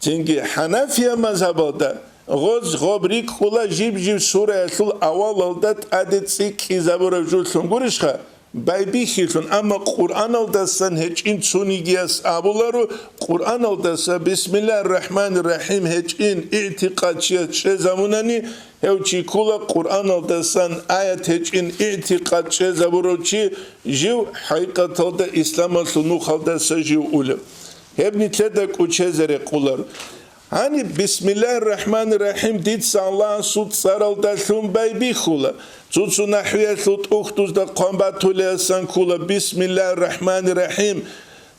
Цинги ХӀанафияб мазгьабалда гъоз гъоб рикӀкӀула жиб-жиб сураялъул авалалда тӀаде цӀикӀкӀизабураб жолъун гурищха, байбихьилъун, амма Къуръаналдасан гьечӀин цонигияс абуларо, Къуръаналдаса бисмиллагьир рахӀманир рахӀим гьечӀин игӀтикъад чияс чӀезабунани, гьев чи ккула Къуръаналдасан аят гьечӀин игӀтикъад чӀезабурав чи жив хӀакъикъаталда исламалъул нухалдаса жив улеб. Гьеб нилъеда кӀучезе рекъулар. Гьаниб бисмиллагьир рахӀманир рахӀим дица Аллагьасул цӀаралдалъун байбихьула. Цо-цо нахӀвиялъул тӀухьдузда хъван батулеасан ккула бисмиллагьир рахӀманир рахӀим.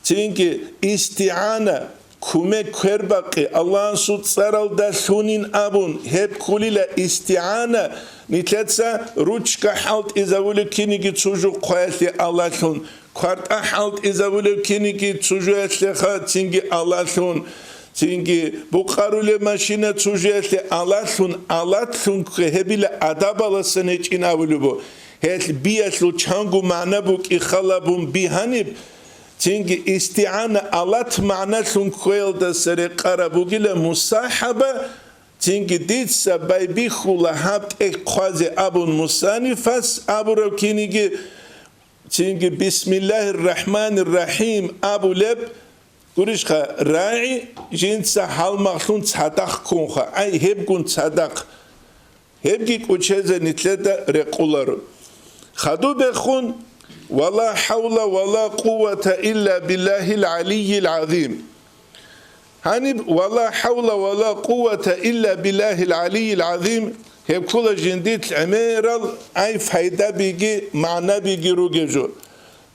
Цинги истигӀана, кумек квербакъи Аллагьасул цӀаралдалъунин абун, гьеб ккулила истигӀана, нилъеца ручка хӀалтӀизабулеб киниги цо жо хъваялъе Аллагьлъун, квартӀа хӀалтӀизабулеб киниги цо жоялъеха цинги Аллагьлъун, цинги букъарулеб машина цо жоялъе Аллагьлъун, Аллагьлъун ккве гьебила адабаласан гьечӀин абулеб бу. Гьелъ биялъул чанго магӀна букӀи халабун би гьаниб, цинги истигӀана Аллагь магӀналъун кквеялдаса рекъараб бугила мусахӀаба, цинги дица байбихьула гьаб тӀехь хъвазе абун мусаннифас абураб киниги, цинги бисмиллагьир рахӀманир рахӀим абулеб, гурищха, рагӀи жинца гьалмагълъун цадахъ ккунха, ай гьебгун цадахъ. Гьебги кӀучезе нилъеда рекъуларо. Хадуб бехун, ва ла хӀавла ва ла къуввата илля биллагьил гӀалиййил гӀазим. Гьаниб ва ла хӀавла ва ла къуввата илля биллагьил гӀалиййил гӀазим гьеб ккула жиндилъ гӀемерал, ай файдабиги магӀнабиги ругеб жо.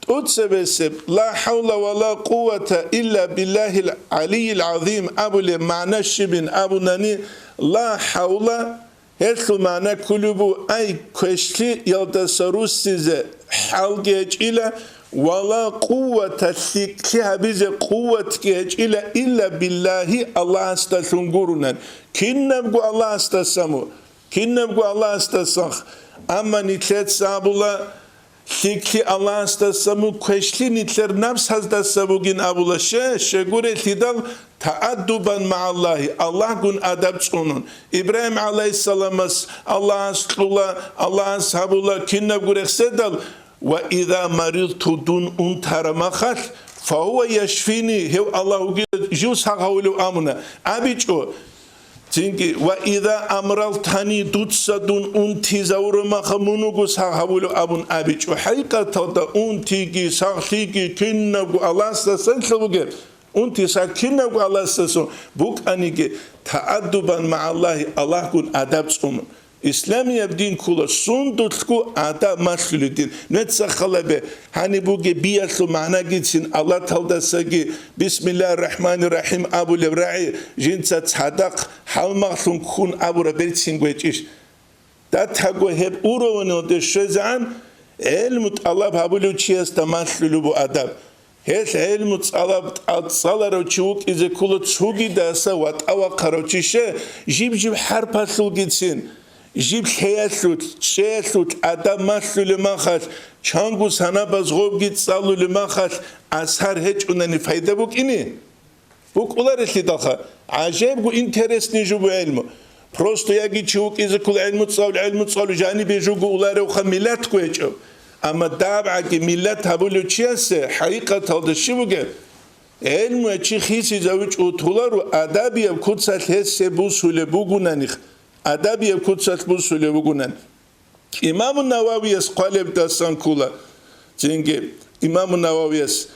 ТӀоцебесеб ла хӀавла ва ла къуввата илля биллагьил гӀалиййил гӀазим абулеб магӀна щибин абунани, ла хӀавла, гьелъул магӀна кколеб бу, ай, квешлъиялдаса руссизе хӀалги гьечӀила, ва ла къуввата, лъикӀлъи гьабизе къувватги гьечӀила, илля биллагьи, Аллагьасдалъун гурунан. Кинабго Аллагьасдасан бу, кинабго Аллагьасдасан. Амма нилъеца абула, ЛъикӀлъи Аллагьасдаса мун, квешлъи нилъер напсаздаса бугин абула. Ще, щегуре лъидал, тааддубан магӀаллагьи, Аллагьгун адаб цӀунун. Ибрагьим гӀалайгьиссаламас Аллагьас кьула, Аллагьас гьабула кинабго рехседал, ва иза маридту, дун унтара махалъ, фагьува яшфини, гьев Аллагь вугила жив сагъ гьавулев абуна, абичӀо. Цинги, ва иза амралтани, дуца дун унтизавураб маха мун вуго сагъ гьавулев абун абичӀо. ХӀакъикъаталда унтиги сагълъиги кинабго Аллагьасдасан бугеб. Унти сагъ кинабго Аллагьасдасан букӀаниги, тааддубан магӀаллагьи, Аллагьгун адаб цӀунун. Исламияб дин ккола сундулъго адаб малъулеб дин. Нуца халабе, гьаниб бугеб биялъул магӀнагицин, Аллагьасдасаги «Бисмиллагьир рахӀманир рахӀим» абулеб рагӀи жинца цадахъ гьалмагълъун ккун абураб берцинго гьечӀищ? Датаго гьеб уровнялде щвезегӀан гӀелму тӀалаб гьабулев чиясда малъулеб буго адаб. Гьелъ гӀелму цӀалаб-, тӀа-, цӀаларав чи вукӀизе ккола цогидаса ватӀа вахъарав чи, ще, жиб-жиб хӀарпалъулгицин, жиб лъеялъулъ, чӀеялъулъ адаб малъулеб махалъ, чанго санабаз гъобги цӀалулеб махалъ, асар гьечӀунани пайда букӀине? БукӀуларелъидалха, гӀажаибго интересный жо буго гӀелму. Просто яги чи вукӀизе ккола гӀелму цӀалулев, гӀелму цӀалулев, жанибе жого уларевха миллатго гьечӀо. Амма дабгӀаги миллат гьабулев чиясе хӀакъикъаталда щиб бугеб? ГӀелмуе чи хисизавичӀого толаро, адабияб куцалъ гьесие бусулеб бугонаних, адабияб куцалъ бусулеб бугонан. Имаму Нававияс хъвалебдасан ккола. Цинги Имаму Нававияс,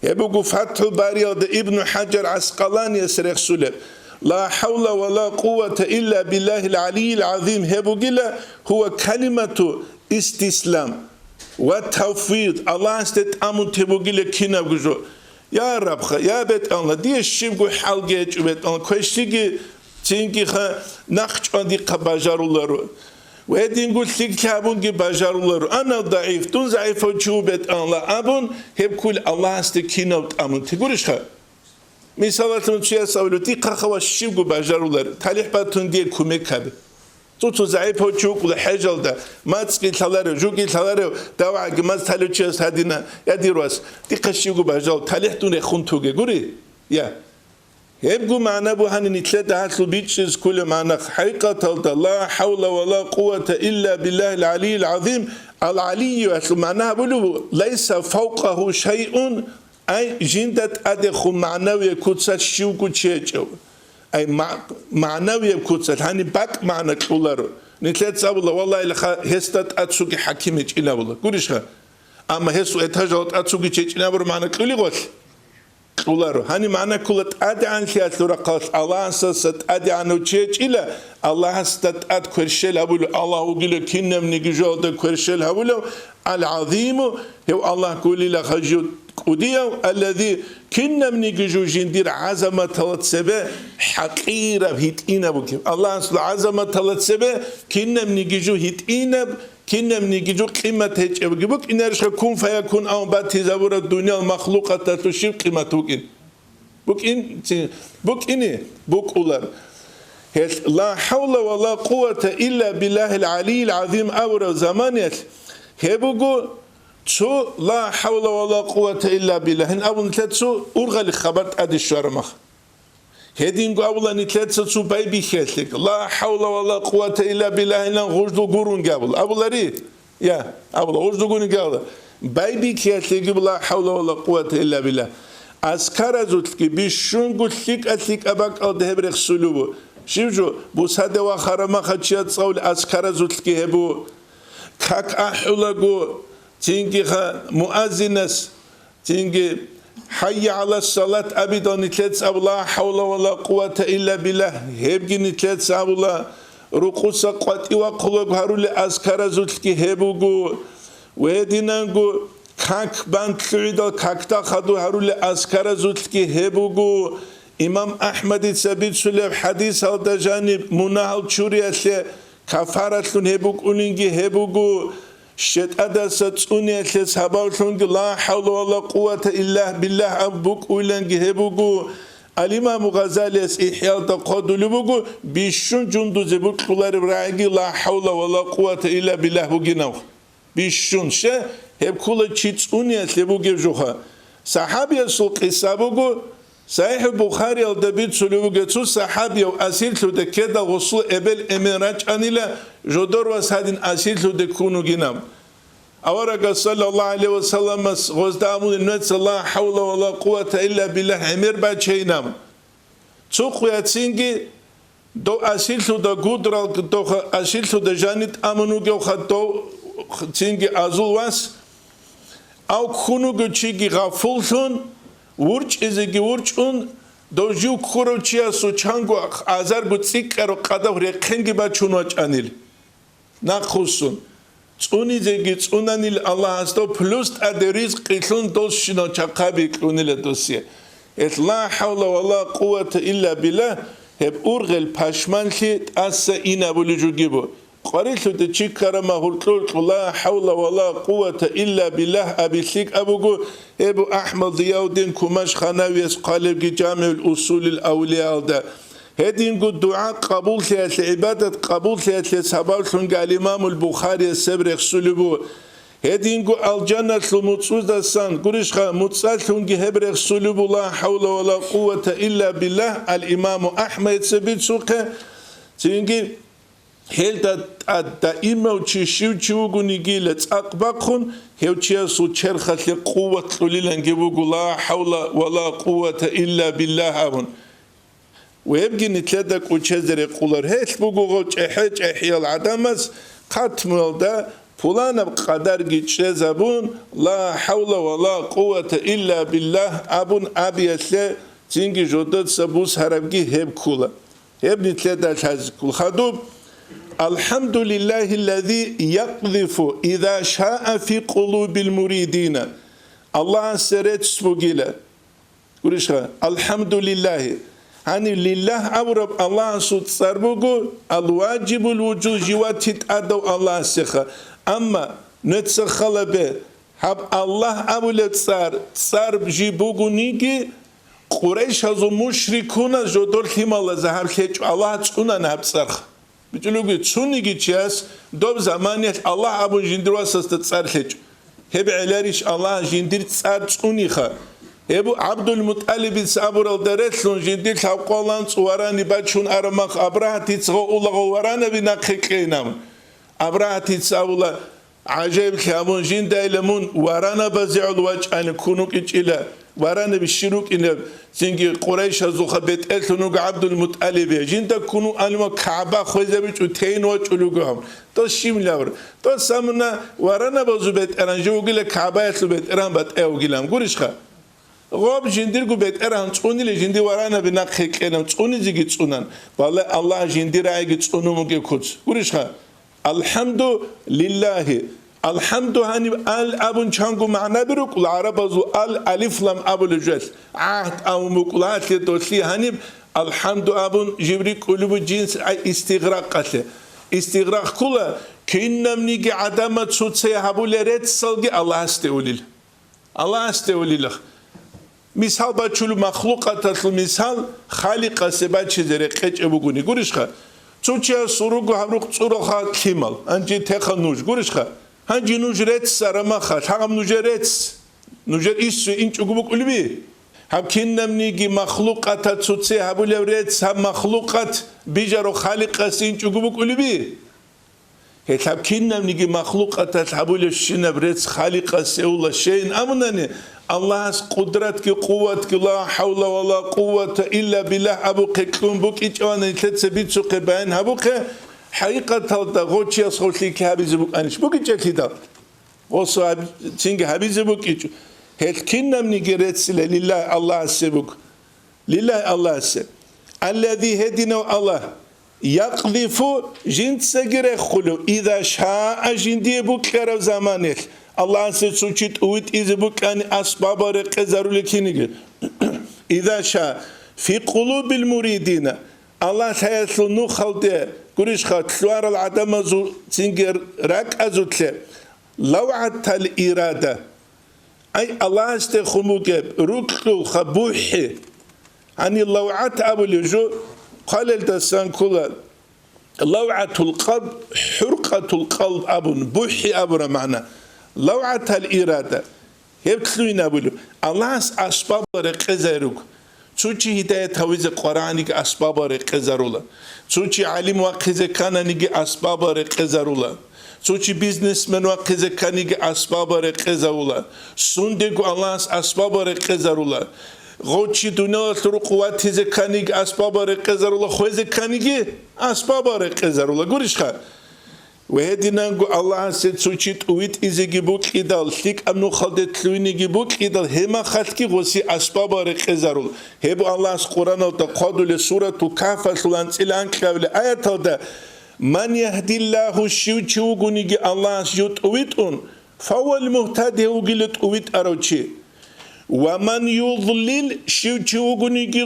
гьеб буго ФатхӀул Бариялда Ибну ХӀажар ГӀаскъаланияс рехсулеб: «Ла хӀавла ва ла къуввата илла биллагьил гӀалийил гӀазим», гьеб бугила, гьува калимату истислам ва тавфвид, Аллагьасде тӀамун теб бугила кинабго жо. Я Рабха, я БетӀалла, дие щибго хӀалги гьечӀо, БетӀалла, квешлъиги цинги ха нахъчӀван дихъа бажаруларо. Ва гьединго лъикӀлъи гьабунги бажаруларо. Ана дагӀиф, дун загӀипав чи ву, БетӀалла, абун, гьеб ккола Аллагьасде кинав тӀамун. Тигурищха? Мисалалъун, чияс абулеб, дихъа ха ва щибго бажарулар, талихӀ батун дие кумек гьабе. Цо-цо загӀипав чи вукӀула хӀежалда, мацӀги лъаларев, жуги лъаларев, давгӀаги мацӀ талев чияс гьадина: «Я, дир вас, дихъа щибго бажарул, талихӀ дун рехун тоге», гури? Я. Гьебго магӀна бугони нилъеда гьалъул бичӀчӀизе кколеб магӀна, хӀакъикъаталда, ла хӀавла ва ла къуввата илла биллагьил гӀалийил гӀазим, ал-гӀалийю гьалъул магӀна гьабулеб буго, лайса фавкъагьу шайъун, ай, жинда тӀадехун магӀнавияб куцалъ щивго чи гьечӀев. Ай, ма-, магӀнавияб куцалъ, гьаниб бакӀ магӀна кьоларо. Нилъеца абула, валлагьилаха, гьесда тӀад цоги хӀаким гьечӀин абула. Гурищха? Амма гьесул этажалда тӀад цоги чи гьечӀин абураб магӀна кьолеб гъолъ? Кьоларо. Гьаниб магӀна ккола тӀадегӀанлъиялъул рахъалъ Аллагьасдаса тӀадегӀанав чи гьечӀила, Аллагьасда тӀад кверщел гьабулев, Аллагь вугила кинабниги жоялда кверщел гьабулев, ал-гӀазиму, гьев Аллагь кколила хажив кӀудияв, аллази, кинабниги жо жиндир гӀазаматала цебе хӀакъираб, гьитӀинаб бугеб. Аллагьасул гӀазаматала цебе кинабниги жо гьитӀинаб, кинабниги жо къимат гьечӀебги букӀинарищха, кун фаякун абун батизабураб дуниял махлукъаталъул щиб къимат букӀин? БукӀин, ци-, букӀине букӀула. Гьелъ, ла хӀавла ва ла къуввата илла биллагьил гӀалийил гӀазим абураб заманиялъ, гьеб буго цо ла хӀавла ва ла къуввата илла биллагьин абун нилъер цо ургъали хабар тӀаде щвараб мах. Гьединго абула нилъеца цо байбихьиялъе, ла хӀавла ва ла къуввата илла биллагьилан гъуждул гурунги абула. Абулари? Я, абула, гъуждул гурунги абула. Байбихьиялъеги ла хӀавла ва ла къуввата илла биллагь. Азкаразулъги бищунго лъикӀа-лъикӀа бакӀалда гьеб рехсулеб буго. Щиб жо, бусаде вахараб махачияд цӀалулел азкаразулъги гьеб буго. Как ахӀулаго, цинги ха муаззинас, цинги, «ХӀайя гӀала салат» абидал нилъеца абула, «Ла хӀавла ва ла къуввата илла биллагь», гьебги нилъеца абула, рукъуса къватӀив вахъулеб гьарулел азкаразулъги гьеб буго, ва гьединанго как бан лъугӀидал какда хадур гьарулел азкаразулъги гьеб буго. Имам АхӀмадица бицулеб хӀадисалда жаниб мунагьал чуриялъе кафаралъун гьеб букӀунинги гьеб буго, щетӀадаса цӀуниялъе сабаблъунги ла хӀавла ва ла къуввата илла биллагь абун букӀуйланги гьеб буго. Ал-Имаму Гъазалияс ИхӀялда хъвадулеб буго, бищун жундузе бокьулареб рагӀиги ла хӀавла ва ла къуввата илла биллагь бугинав. Бищун, ще, Гьеб ккола чи цӀуниялъе бугеб жуха. СахӀабиясул къиса буго, СахӀихӀул Бухариялда бицулеб буго, цо сахӀабияв асирлъуде ккедал гъосул эбел-эмен рачӀанила, жодор вас гьадин асирлъуде ккун вугинаб. Аварагас, саллаллагьу гӀалайгьи ва салламас, гъозда абуна: «Нуца ла хӀавла ва ла къуввата илла биллагь гӀемер бачейинаб». Цо къуяцинги дов асирлъуда гудрал, дов асирлъуда жаниб тӀамун вугевха дов цинги азул вас, ав ккун вуго чиги гъафуллъун, вурчӀизеги вурчӀун, дов жив ккурав чиясул чанго азарго цӀикӀкӀараб къадав рехъенги бачун вачӀанил. Нахъвуссун. ЦӀунизеги цӀунанил Аллагьас дов плюс тӀаде ризкъилъун досщинал чахъаби кьунила досие. Гьелъ ла хӀавла ва ла къуввата илла биллагь, гьеб ургъел пашманлъи тӀаса инабулеб жугибу. Къварилъуде чи ккарама гьуркьу-гьуркьу ла хӀавла ва ла къуввата илла биллагь аби лъикӀаб буго, гьеб АхӀмад Зияуддин Кумаш-Ханавияс хъвалебги ЖамигӀул Усулил Авлияалда. Гьединго дугӀа къабуллъиялъе, гӀибадат къабуллъиялъе сабаблъунги ал-Имамул Бухарияс гьеб рехсулеб буго. Гьединго алжаналъул муцӀуздасан, гурищха, муцӀалъунги гьеб рехсулеб буго, ла хӀавла ва ла къуввата илла биллагь, ал-Имаму АхӀмадица бицухъе. Цинги гьелда тӀад даимав чи щив чи вугонигила цӀакъ бахъун, гьев чиясул черхалъе къуват кьулиланги буго, ла хӀавла ва ла къуввата илла биллагь абун. Вебги нилъеда кӀучезе рекъолар. Гьелъ буго гъов чӀехӀе-чӀехӀиял гӀадамаз хъатмуялда пуланаб къадарги чӀезабун, ла хӀавла ва ла къуввата илла биллагь абун абиялъе цинги жодоца бусарабги гьеб ккула. Гьеб нилъеда лъазе ккол хадуб: «АлхӀамдулиллагьиллази якъзифу иза шаа фи къулубил муридина». Аллагьасе рецц бугила. Гурищха, алхӀамдулиллагьи. Гьанив лиллагь абураб Аллагьасул цӀар буго, ал-важибул вужуд, живати тӀадав Аллагьасеха. Амма нуца халабе, гьаб Аллагь абулеб цӀар, цӀар жиб бугониги, къурайшазул мушрикуназ жодор лъималазда гьаб лъечӀо, Аллагь цӀунана гьаб цӀарха. БичӀулевги, цониги чияс доб заманиялъ Аллагь абун жиндир васасда цӀар лъечӀо. Гьеб гӀеларищ Аллагь жиндир цӀар цӀуниха? Гьеб ГӀабдулмутӀалибица абуралда релълъун жиндир лъабкъоялда анцӀ варани бачун арамах Абрагьатица гъо улагъул варанаби нахъе кьейнаб. Абрагьатица абула, ГӀажаиблъи гьабун, жиндайила мун варанабазе гӀоло вачӀани ккун вукӀинчӀила, варанаби щир рукӀинеб, цинги къурайшазулха бетӀерлъун вуго ГӀабдулмутӀалибе. Жинда ккун вукӀанила КагӀба хвезабичӀо тейин вачӀулев вуго гьав. Дос щиб лавр? Дос гьамуна варанабазул бетӀеран жив вугила, КагӀбаялъул бетӀеран батӀа вугилан. Гурищха? Гъоб жиндирго бетӀеран цӀунила, жиндир варанаби нахъе кьейилан, цӀунизеги цӀунан. Валлагь, Аллагь жиндир рагӀиги цӀунун бугеб куц. Гурищха? АлхӀамду лиллагьи. АлхӀамду гьаниб ал абун чанго магӀнаби рукӀула, гӀарабазул ал, алиф-лам абулеб жо, гӀагьд абун букӀула, гьалъе долъи гьаниб алхӀамду абун жиб рикӀкӀулеб буго жинс, ай, истигъракъалъе. Истигъракъ ккола, кинабниги гӀадамаз цоцай гьабулеб реццалги Аллагьасде улел. Аллагьасде улелха. Мисал бачулеб, махлукъаталъул мисал Халикъасе бачизе рекъечӀеб бугони. Гурищха? Цо чиясул руго гьаб рукъ цӀуралха лъимал, гьанже теха нуж. Гурищха? Гьанже нуж рецц арамаха, лъагӀаб нужер рецц. Нужер иссу инчӀого букӀулеби? Гьаб кинабниги махлукъаталъ цоцай гьабулеб рецц гьаб махлукъат бижарав Халикъасе инчӀого букӀулеби? Гьелъ гьаб кинабниги махлукъаталъ гьабулебщинаб рецц Халикъасе ула щейин абунани, Аллагьас къудратги къуватги, ла хӀавла ва ла къуввата илла биллагь абухъе кьун букӀинчӀевани, нилъеца бицухъе, баян гьабухъе, хӀакъикъаталда гъочияс гъорлъиклъи гьабизе букӀанищ? БукӀинчӀелъидал. Гъосу гьаб-, цинги гьабизе букӀинчӀо. Гьелъ кинабниги реццила лиллагь Аллагьасе буго. Лиллагь Аллагьасе. Аллади, гьединав Аллагь, якъзифу, жинцаги рехулев, иза шаа, жиндие букӀараб заманалъ. Аллагьасе цо чи тӀувитӀизе букӀани асбабал рекъезарули киниги. Иза шаа, фи къулубил муридина. Аллагь лъаялъул нухалде, гурищха, лъугьарал гӀадамазул цинги ракӀазулъе, лавгӀатал ирада. Ай, Аллагьасдехун бугеб рукьулха бухӀи. Гьанир лавгӀат абулев жо хъвалелдасан ккола, лавгӀатул къалб, хӀуркъатул къалб абун, бухӀи абураб магӀна. ЛавгӀатал ирада. Гьеб лъугьин абулеб, Аллагьас асбабал рекъезай руго. Цо чи гьидаят гьавизе къвараниги асбабал рекъезарула. Цо чи гӀалим вахъизе ккананиги асбабал рекъезарула. Цо чи бизнесмен вахъизе кканиги асбабал рекъезавула. Сундего Аллагьас асбабал рекъезарула. Гъо чи дуниялалъул рукъ ватизе кканиги асбабал рекъезарула, хвезе кканиги асбабал рекъезарула. Гурищха? Ва гьединанго Аллагьасе цо чи тӀувитӀизеги букьидал, лъикӀаб нухалде лъугьинеги букьидал, гьеб махалъги гъоси асбабал рекъезарул. Гьеб Аллагьас Къуръаналда хъвадулеб Суратул Кагьфалъул анцӀила анкьабилеб аяталда: «Ман яхдиллагьу», щив чи вугониги Аллагьас жив тӀувитӀун, «фагьуал мугьтади», гьев вугила тӀувитӀарав чи. «Ва ман юдлил», щив чи вугониги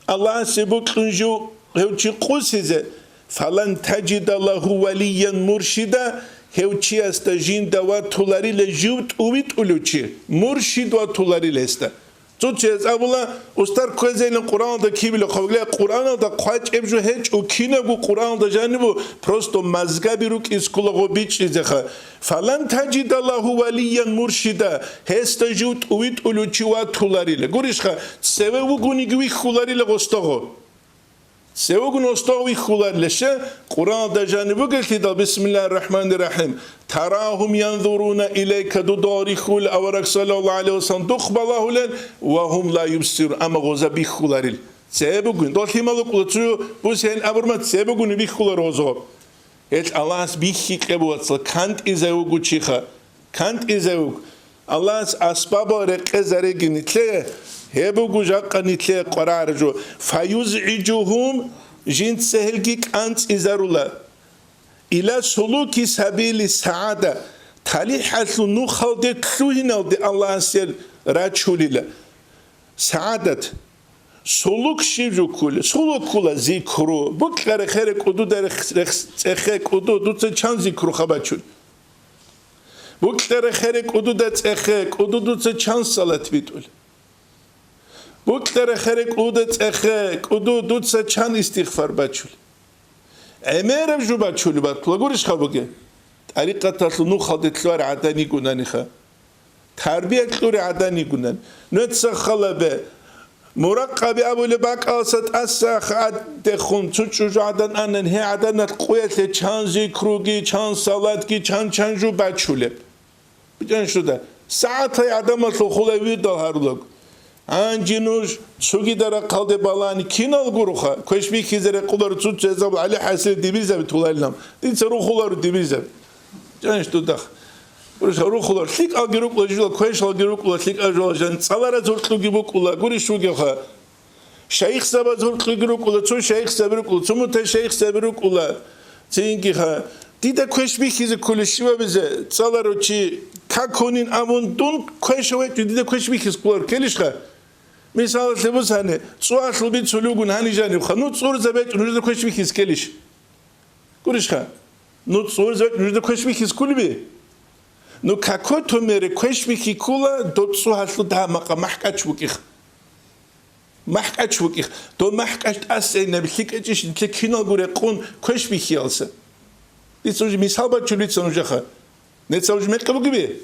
Аллагьасе бокьун жив гьев чи къусизе, «фалан таджида лагьу валиян муршида», гьев чиясда жинда ватуларила жив тӀувитӀулев чи, муршид ватуларила гьесда. Цо чияс абула, устар кквезейилан Къуръаналда кибила хъвагла, Къуръаналда хъвачӀеб жо гьечӀо, кинабго Къуръаналда жанибу, просто мазгаби рукӀиз ккола гъо бичӀчӀизеха. «Фалан таджида лагьу валиян муршида», гьесда жив тӀувитӀулев чи ватуларила. Гурищха, цеве вугониги вихьуларила гъостогъо. Цеве вугони гъостогъо вихьуларила. Щай? Къуръаналда жаниб бугелъидал, бисмиллагьир рахӀманир рахӀим, «тарагьум янзуруна илайка», дуда рихьулел авараг саллаллагьу гӀалайгьи вассалам духъ балагьулел, «ва гьум ла юбсирун», амма гъоза бихьуларил. Цеве бугони, дол лъимал вукӀула цо бусен абурмат, цеве бугони бихьулар гъозо. Гьелъ Аллагьас бихьи кьеб, вацал, кантӀизай вуго чиха, кантӀизай вуго. Аллагьас асбабал рекъезареги нилъее, гьеб буго жакъа нилъее къварагӀараб жо. «ФаюзгӀижугьум», жинца гьелги кӀанцӀизарула. «Ила сулуки сабили сагӀада», талихӀалъул нухалде лъугьиналде Аллагьас гьел рачулила. СагӀадат. Сулук щиб жо ккола? Сулук ккола зикру. Букьарахъе кӀудуда рехс-, рехс-, цӀехе кӀуду дуца чан зикруха бачун? Букьарахъе кӀудуда цӀехе кӀуду дуца чан салат битӀул? Букьарахъе кӀудуда цӀехе кӀуду дуца чан истигъфар бачул? ГӀемераб жо бачулеб батула гурищха бугеб? ТӀарикъаталъул нухалде лъугьарал гӀадан йигунаниха. Тарбия кьурал гӀадан йигунан. Нуца халабе, муракъаби абулеб бакӀалса тӀаса хаддехун цо чӀужугӀадан анан, гьей гӀаданалъ къуялъе чан зикруги, чан салатги, чан-чан жо бачулеб. БичӀанщуда, сагӀатай гӀадамалъул хулай вирдал гьарулаг. Гьанже нуж цогида рахъалде балани кинал гуроха, квеш бихьизе рекъоларо цо чезаб ГӀали ХӀасил дибирзаби туларилан. Дица рухуларо дибирзаби. ЧӀанищ дудахъ. Гурищ рухулар. ЛъикӀалги рукӀула жила, квешалги рукӀула, лъикӀал жола жан. ЦӀалараз гьоркьуги букӀула, гурищ вугевха. Шайихзабаз гьоркьуги рукӀула, цо шайихзаби рукӀула, цо мута шайихзаби рукӀула. Цинги ха. Дида квеш бихьизе кколищ щивабизе, цӀаларо чи какунин абун дун квешав гьечӀо, дида квеш бихьиз кколар келищха? Мисалалъе бусани, цӀуалъул бицулев вугун гьанижанивха, ну цӀурзаб гьечӀо, нужеда квеш бихьиз келищ? Гурищха, ну цӀурзаве нужеда квеш бихьиз кколеби? Ну какой-то мере квеш бихьи ккола, доб цӀугьалъул дагьа-макъа махӀкӀач букӀих. МахӀкӀач букӀих. Доб махӀкӀач тӀасейнаби лъикӀачӀищ нилъе киналго рекъон квеш бихьиялса. Дица уже мисал бачулица нужеха. Неца уже мекъи бугеби?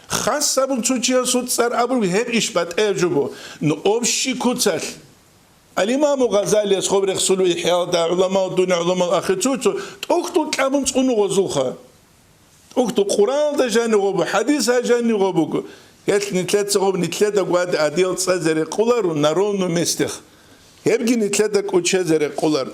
Хас абун цо чиясул цӀар абун гьеб иш батӀаяб жо бу. Ну общий куцалъ. Ал-Имаму Гъазалияс гъоб рехсулев ИхӀяалда, гӀуламал дуне, гӀуламал ахир цо-цо тӀохьдул кьабун цӀуну гъозулха. ТӀохьдул Къуръаналда жани гъобу, хӀадисалда жани гъобуго. Гьелъ нилъеца гъоб нилъеда гвади адиял цӀазе рекъоларо на ровном местех. Гьебги нилъеда кӀочезе рекъолар.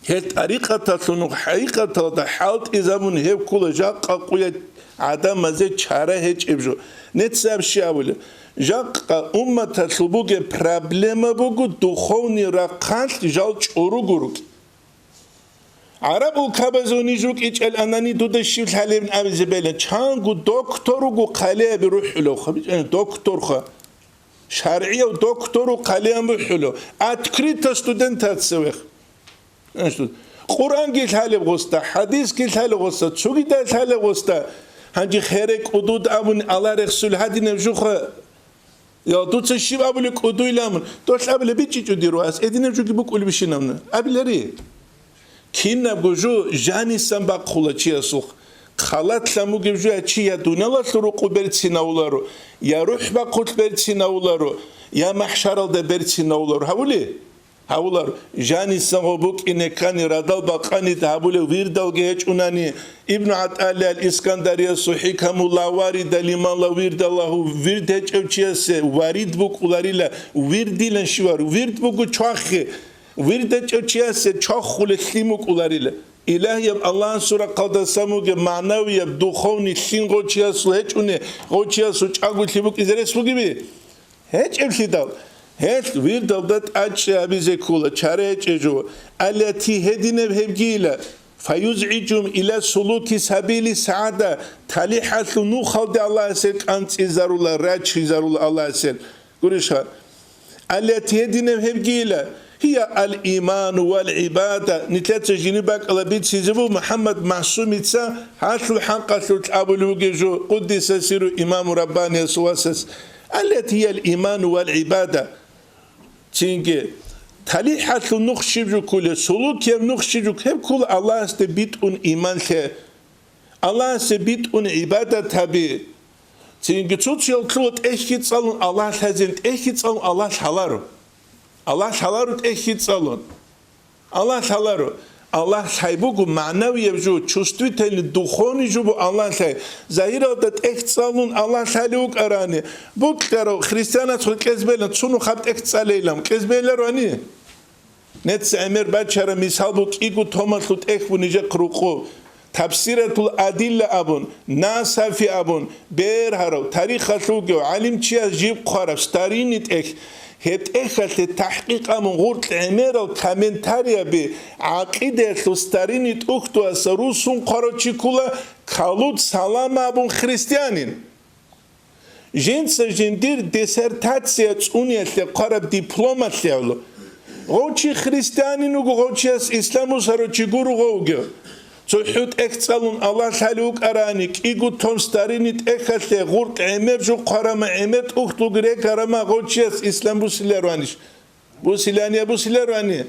Гьел тӀарикъаталъун хӀакъикъаталда хӀалтӀизабун гьеб ккола жакъа къуя гӀадамазе чара гьечӀеб жо. Нецаб щи абулеб? Жакъа умматалъул бугеб проблема буго духовный рахъалъ жал чӀоруго рукӀ. ГӀараб улкабазул ниж рукӀичӀел анани дуда щив лъалебин абизе бегьла, чанго доктор руго хъалиаби рухӀулев, хабичӀани докторха. ШаргӀияв доктору хъалиан бухӀулев, открыто студентаца вех. Къуръанги лъалеб гъоста, хӀадисги лъалеб гъоста, цогидай лъалеб гъоста, гьанже хере кӀудуд абуни Аллагь рехсул гьадинаб жуха. Я, дуца щиб абули кӀудуйламун? Долъ абули бичӀчӀичӀо дир вас, эдинаб жуги букӀулебищинабна? Абилари. Кинабго жо жанисан бахъула чиясухъ. Халатлъан бугев жуя чи я дуниялалъул рукъу берцинавуларо, я рухӀ бахъулъ берцинавуларо, я махӀшаралда берцинавуларо. Гьавули? Гьавулар, жанисан гъо букӀине ккани, радал бакъани гьабулев вирдалги гьечӀунани, Ибну ГӀатӀалиял Искандариясул хӀикамулла варида лиманла вирдаллагьу вирд гьечӀев чиясе варид букӀуларила, вирдилан щивар, вирд буго чвахе, вирд гьечӀев чиясе чвахулел лъим букӀуларила. Илагьияб Аллагьасул рахъалдасан бугеб магӀнавияб, духовный лъим гъо чиясул гьечӀуни, гъо чиясул чӀаголъи букӀизе рес бугеби? ГьечӀеблъидал, гьелъ вирдалда тӀадчӀи гьабизе ккола, чара гьечӀеб жо. Аллати гьединаб гьебгийила, фаюзгӀижум иля сулуки сабили сагӀада, талихӀалъул нухалде Аллагьасел кӀанцӀизарула, рачизарула Аллагьасел. Гурищха? Аллати гьединаб гьебгийила, гьия ал-иману вал-гӀибада, нилъеца жиндир бакӀалда бицизе буго МухӀаммад МагӀсумица гьалъул хӀакъалъулъ абулев вугев жо, къуддиса сирру имаму Раббаниясул васас. Аллати гьия ал-иману вал-гӀибада. Цинги, талихӀалъул нух щиб жо кколеб, сулукияб нух щиб жо кколеб, гьеб ккола Аллагьасде битӀун иман лъе, Аллагьасе битӀун гӀибадат гьабе. Цинги цо-цоял лъула тӀехьги цӀалун Аллагь лъазин, тӀехьги цӀалун Аллагь лъаларо. Аллагь лъаларо тӀехьги цӀалун. Аллагь лъаларо. Аллагь лъай буго магӀнавияб жо, чувствительный, духовный жо бу Аллагь лъай. Загьиралда тӀехь цӀалун Аллагь лъалев вукӀарани, букьарав христианас хъу кьезбелан цунухъаб тӀехь цӀалейилан кьезбелароани? Нецц гӀемер бачара мисал бу кӀиго томалъул тӀехь бу нижехъ рукъу. Тафсиратул Адилла абун, Насафи абун, бергьарав, тарихалъ вугев гӀалимчияс жиб хъвараб старинный тӀехь, гьеб тӀехьалъе тахӀкъикъ абун гъуркь гӀемерал комментарияби, гӀакъидаялъул старинный тӀухьдуаса русун хъварав чи ккола Калуд Салама абун христианин. Жинца жиндир диссертация цӀуниялъе хъвараб дипломалъе гӀоло. Гъов чи христианин вуго, гъов чияс ислам бусарав чи гуро гъовги. ЦохӀу тӀехь цӀалун Аллагь лъалев вукӀарани, кӀиго том старинный тӀехьалъе гъуркь гӀемер жо хъварама гӀемер тӀухьдулги рекарама гъов чияс ислам бусилароанищ? Бусилани я бусилароани?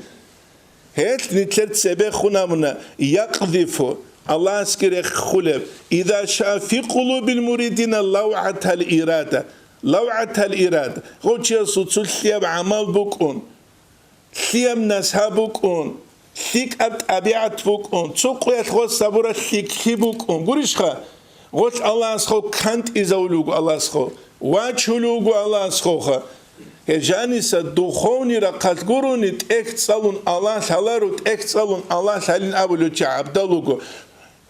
Гьелъ нилъер цебехун абуна, якъдифу, Аллагьасги рехулеб, иза ша фи къулубил муридина лавгӀатал ирада, лавгӀатал ирада, гъочиясул цо лъияб гӀамал букӀун, лъияб назгьа букӀун, лъикӀаб тӀабигӀат букӀун, цо къуялъ гъос гьабураб лъикӀлъи букӀун. Гурищха? Гъолъ Аллагьасхо кантӀизавулев вуго Аллагьасхо, вачулев вуго Аллагьасхоха. Гьеб жаниса духовный рахъалъ гурони, тӀехь цӀалун Аллагь лъаларо, тӀехь цӀалун Аллагь лъалин абулев чи гӀабдал вуго.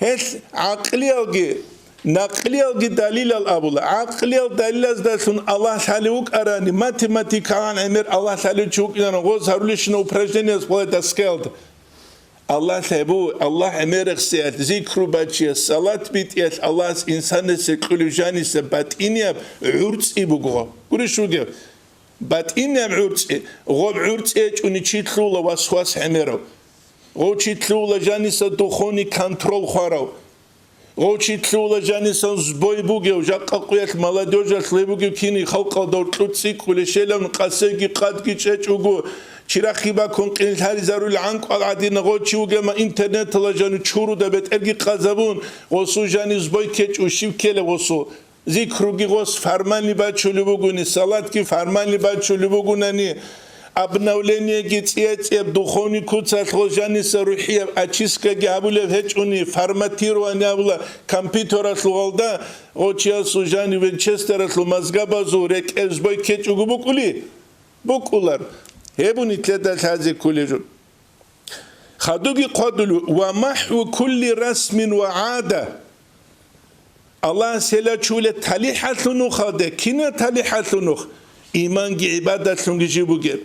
Гьелъ гӀакълиялги, накълиялги далилал абула. ГӀакълиял далилаздалъун Аллагь лъалев вукӀарани, математикагӀан гӀемер Аллагь лъалев чи вукӀинаран гъоз гьарулищина упражнениялъ балай доскаялда. Аллагь лъай бу, Аллагь гӀемерахъсиялъ, зикру бачиялъ, салат битӀиялъ Аллагьас инсанасе кьулев жаниса батӀинияб гӀурцӀи буго. Гурищ вугев? БатӀинияб гӀурцӀи, гъоб гӀурцӀи гьечӀони чи лъугьула васвас гӀемерав. Гъов чи лъугьула жаниса духовный контрол хварав. Гъов чи лъугьула жанисан сбой бугев, жакъа къуялъ молодёжалъ гьеб бугев кини халкъалда уркьу цӀикӀкӀулей щелавун къасейги къадги чӀечӀого, чирахъи бакун къинлъаризарулел гӀанкӀал гӀадина. Гъов чи вугема интернетала жану чуруда бетӀерги къазабун, гъосул жани сбой ккечӀо, щив ккелеб гъосул? Зикруги гъос фарманли бачулеб бугони, салатги фарманли бачулеб бугунани, обновлениеги цӀия-цӀияб духовный куцалъ гъос жаниса рухӀияб очисткаги гьабулеб гьечӀони, форматирование абула компьютералъул гъалда, гъочиясул жани винчестералъул мозгабазул рекӀел сбой ккечӀого букӀули? БукӀулар. Гьеб нилъеда лъазе кколеб жо. Хадуги хъвадулев: «Ва махӀву кулли расмин ва гӀада». Аллагьас гьелачуле талихӀалъул нухалде, кина талихӀалъул нух? Иманги гӀибадатлъунги жиб бугеб,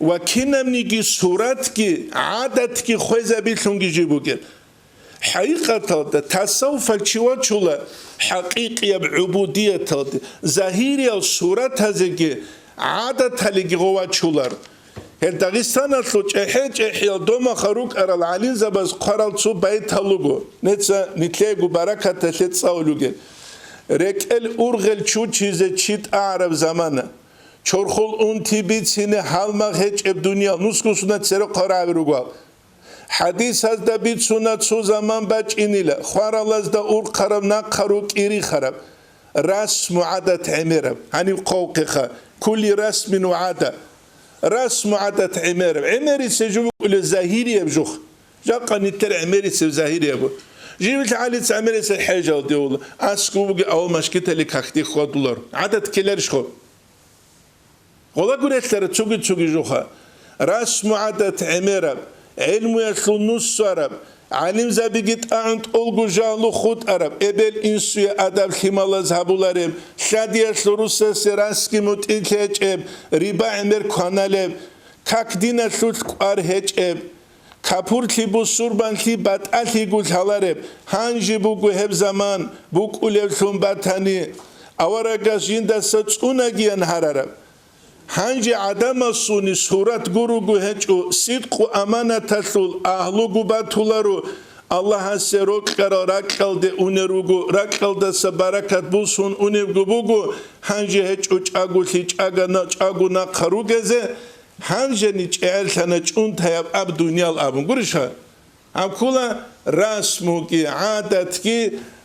ва кинабниги суратги гӀадатги хвезабилъунги жиб бугеб. ХӀакъикъаталда, тасаввуфалъ чи вачула хӀакъикъияб гӀубудияталде, загьириял суратазеги гӀадаталиги гъо вачулар. Гьел Дагъистаналъул чӀехӀе-чӀехӀиял домаха рукӀарал гӀалимзабаз хъварал цо байтал руго, неца нилъего баракаталъе цӀалулел ругел: «РекӀел ургъел чучизе чи тӀагӀараб замана, чорхол унти бицине гьалмагъ гьечӀеб дуниял», нусго сунат церехъ гьарагӀаби руго. ХӀадисазда бицуна цо заман бачӀинила, хваралазда урхъараб нахъа рукӀи рихараб, расму гӀадат гӀемераб, гьаниб хъвалхъеха, кулли расмин ва гӀада. Расму гӀадат гӀемераб. ГӀемерисеб жо букӀулеб загьирияб жух. Жакъа нилъер гӀемерисеб загьирияб. Жибил гӀалица гӀемерисеб хӀежалде ула, аскӀов бугеб авал машгитали какде хьвадулар. ГӀадат ккеларищ хо? Гъола гурелъара цуги-цуги жуха. Расму гӀадат гӀемераб, гӀелмуялъул нусараб, гӀалимзабиги тӀагӀун тӀолго жагьлу хутӀараб, эбел-инсуе адаб-лъималаз гьабулареб, лъадиялъул русасе расги мутӀигӀ гьечӀеб, риба гӀемер кваналеб, как диналъулъ кӀвар гьечӀеб, капурлъи бусурбанлъи батӀалъиго лъалареб, гьанже буго гьеб заман, букӀулевлъун батани, аварагас жиндаса цӀунагиян гьарараб. Гьанже гӀадамасуни сурат гуруго гьечӀо, сидкъу аманаталъул агьлуго батуларо, Аллагьасе рокьарал ракьалде унер руго, ракьалдаса баракат бусун унебго буго, гьанже гьечӀо чӀаголъи чӀагана-, чӀаго нахъа ругезе, гьанжени чӀегӀерлъана чӀунтаяб аб дуниял абун. Гурищха? Гьаб ккола расмуги, гӀадатги,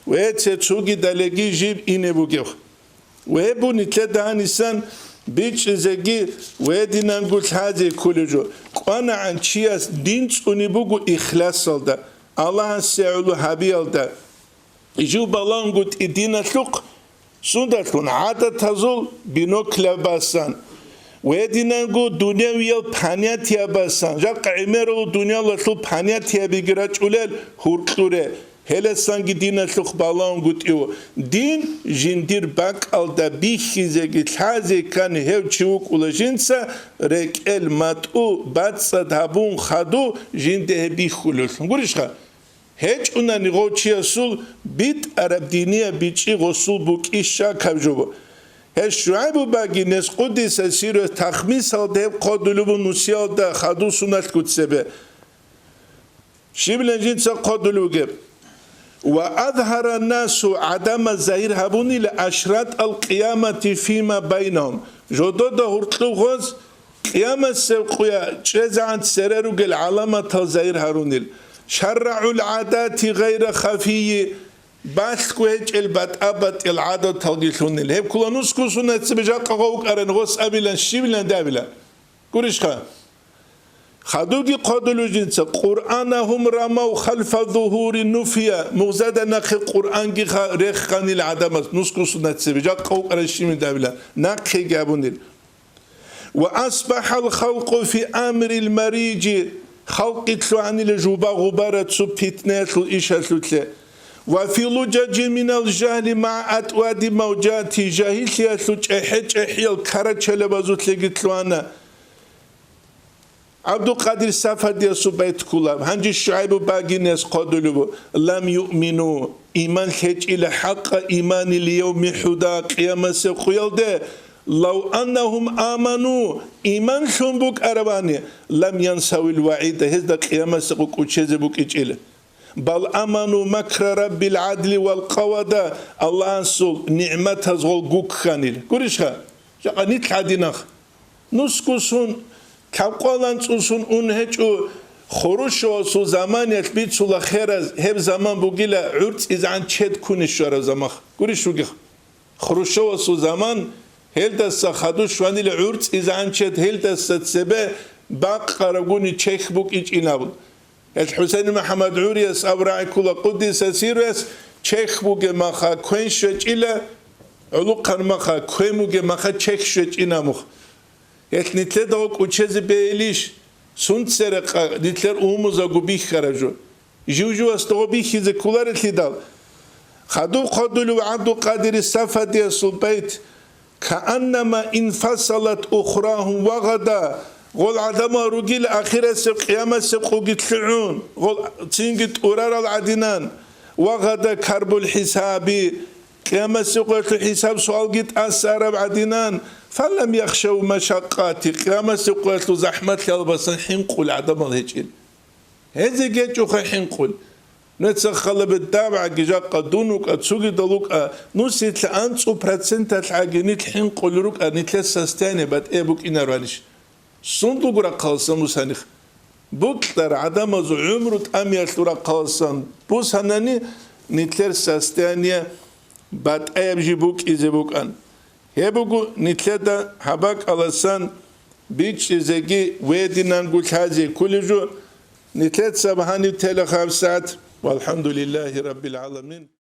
вецце цугидалеги жиб ине бугев. Вебу нилъеда гьанисан бичӀчӀизеги, вединанго лъазе кколев жо. КӀванагӀан чияс дин цӀуни буго ихласалда, Аллагьасе гӀоло гьабиялда. Жив балагьунгутӀи диналъухъ, сундалъун гӀадатазул биноклаб басан, вединанго дунявиял понятияб басан, жакъа гӀемерал дуниялалъул понятиябиги рачӀулел гьуркьуре, гьелесанги диналъухъ балагьунгутӀив. Дин жиндир бакӀалда бихьизеги лъазе ккани гьев чи вукӀула жинца рекӀел матӀу бацӀцӀад гьабун хаду жинде гьеб бихьулелъун. Гурищха? ГьечӀунани гъов чиясул битӀараб динияб бичӀчӀи гъосул букӀи щакаб жо. Гьес ШугӀайбу багинес къудиса сирос тахмисалда гьеб хъодулеб нусиялда хадусуналъго цебе. Щибилан жинца хъодулев вугеб. Ва азгьара насу, гӀадамаз загьир гьабунила ашратал къиямати фима байнагьум, жодода гьуркьуб гъоз Къиямасеб къуя чӀезегӀан цере ругел гӀаламатал загьир гьарунил, шаррагӀул гӀадати гъайра хафийи, балъго гьечӀел батӀа-батӀиял гӀадаталги лъунил. Гьеб ккола нусго сунат цебе жакъа гъов вукӀаран гъос абилан щибилан дабила. Гурищха? Хадуги хъодулев жинца, Къуръанагьум рамав халфа зугьури нуфия, мугъзада нахъе Къуръанги ха-, реханил гӀадамаз, нусго сунат цебе жакъа вукӀаран щибилан дабила, нахъеги абунил. Ва асбахӀал халкъу фи амрил марижи, халкъи лъугьанила жуба-гъубара цо питнаялъул ишалъулъе. Ва фи лужажи минал жагьли магӀа атӀвади мавжати, жагьиллъиялъул чӀехӀе-чӀехӀиял карачалабазулъеги лъугьана. ГӀабдулкъадир Сафардиясул байт ккола, гьанже ШугӀайбу багинес хъодулев ву, лам юъмину. Иман лъечӀила хӀакъа имани лиявми хӀуда, къиямасеб къуялде, лав аннагьум аману, иман лъун букӀарабани, лам янсавил вагӀида, гьезда къиямасеб къу кӀучезе букӀичӀила. Бал аману макра раббил гӀадли вал къавада, Аллагьасул нигӀматаз гъол гукканил. Гурищха? Жакъа нилъ гьадинах. Нусго сун, лъабкъоялда анцӀго сун ун гьечӀо, Хрущевасул заманиялъ бицула хераз, гьеб заман бугила гӀурцӀизегӀан чед ккуне щвараб замах. Гурищ вугех. Хрущевасул заман, гьелдаса хадур щванила гӀурцӀизегӀан чед, гьелдаса цебе бакъарабгуни чехь букӀичӀин абун. Гьел ХӀусейн МухӀаммад ГӀурияс абурагӀи ккола, къуддиса сирруяс, чехь бугеб маха квен щвечӀила, гӀолохъан маха квен бугеб маха чехь щвечӀина мух. Гьелъ нилъеда гъо кӀучезе бегьилищ? Сунцерехъа нилъер умумузаго бихьараб жо. Жив-живасда гъо бихьизе кколарелъидал. Хадуб хъодулев ГӀабдулкъадири Сафадиясул байт: «Кааннама инфасалат ухрагьум вагъада», гъол гӀадамал ругил ахирасеб къиямасеб къуги лъугӀун, гъол цинги тӀурарал гӀадинан, «вагъада карбул хӀисаби», къиямасеб къуялъул хӀисаб-суалги тӀаса араб гӀадинан, «фалам яхшав машакъати», къиямасеб къуялъул захӀматлъи албасан хӀинкъул гӀадамал гьечӀин. Гьезеги гьечӀоха хӀинкъул. Нуца халабе дабгӀаги жакъа дун вукӀа, цугидал вукӀа, нусилъа анцӀу проценталъ гӀаги нилъ хӀинкъулел рукӀа, нилъер состояние батӀияб букӀинарванищ? Сундулго рахъалса мусаних. Бокьарал гӀадамазул гӀумру тӀамиялъул рахъаласан бусанани, нилъер состояние батӀаяб жи букӀизе букӀан. Гьеб буго нилъеда гьаб бакӀаласан бичӀчӀизеги ва динанго лъазе кколеб жо. Нилъеца багьаниб тела гьабсагӀат. Валхамдулиллагьи раббил гӀаламин.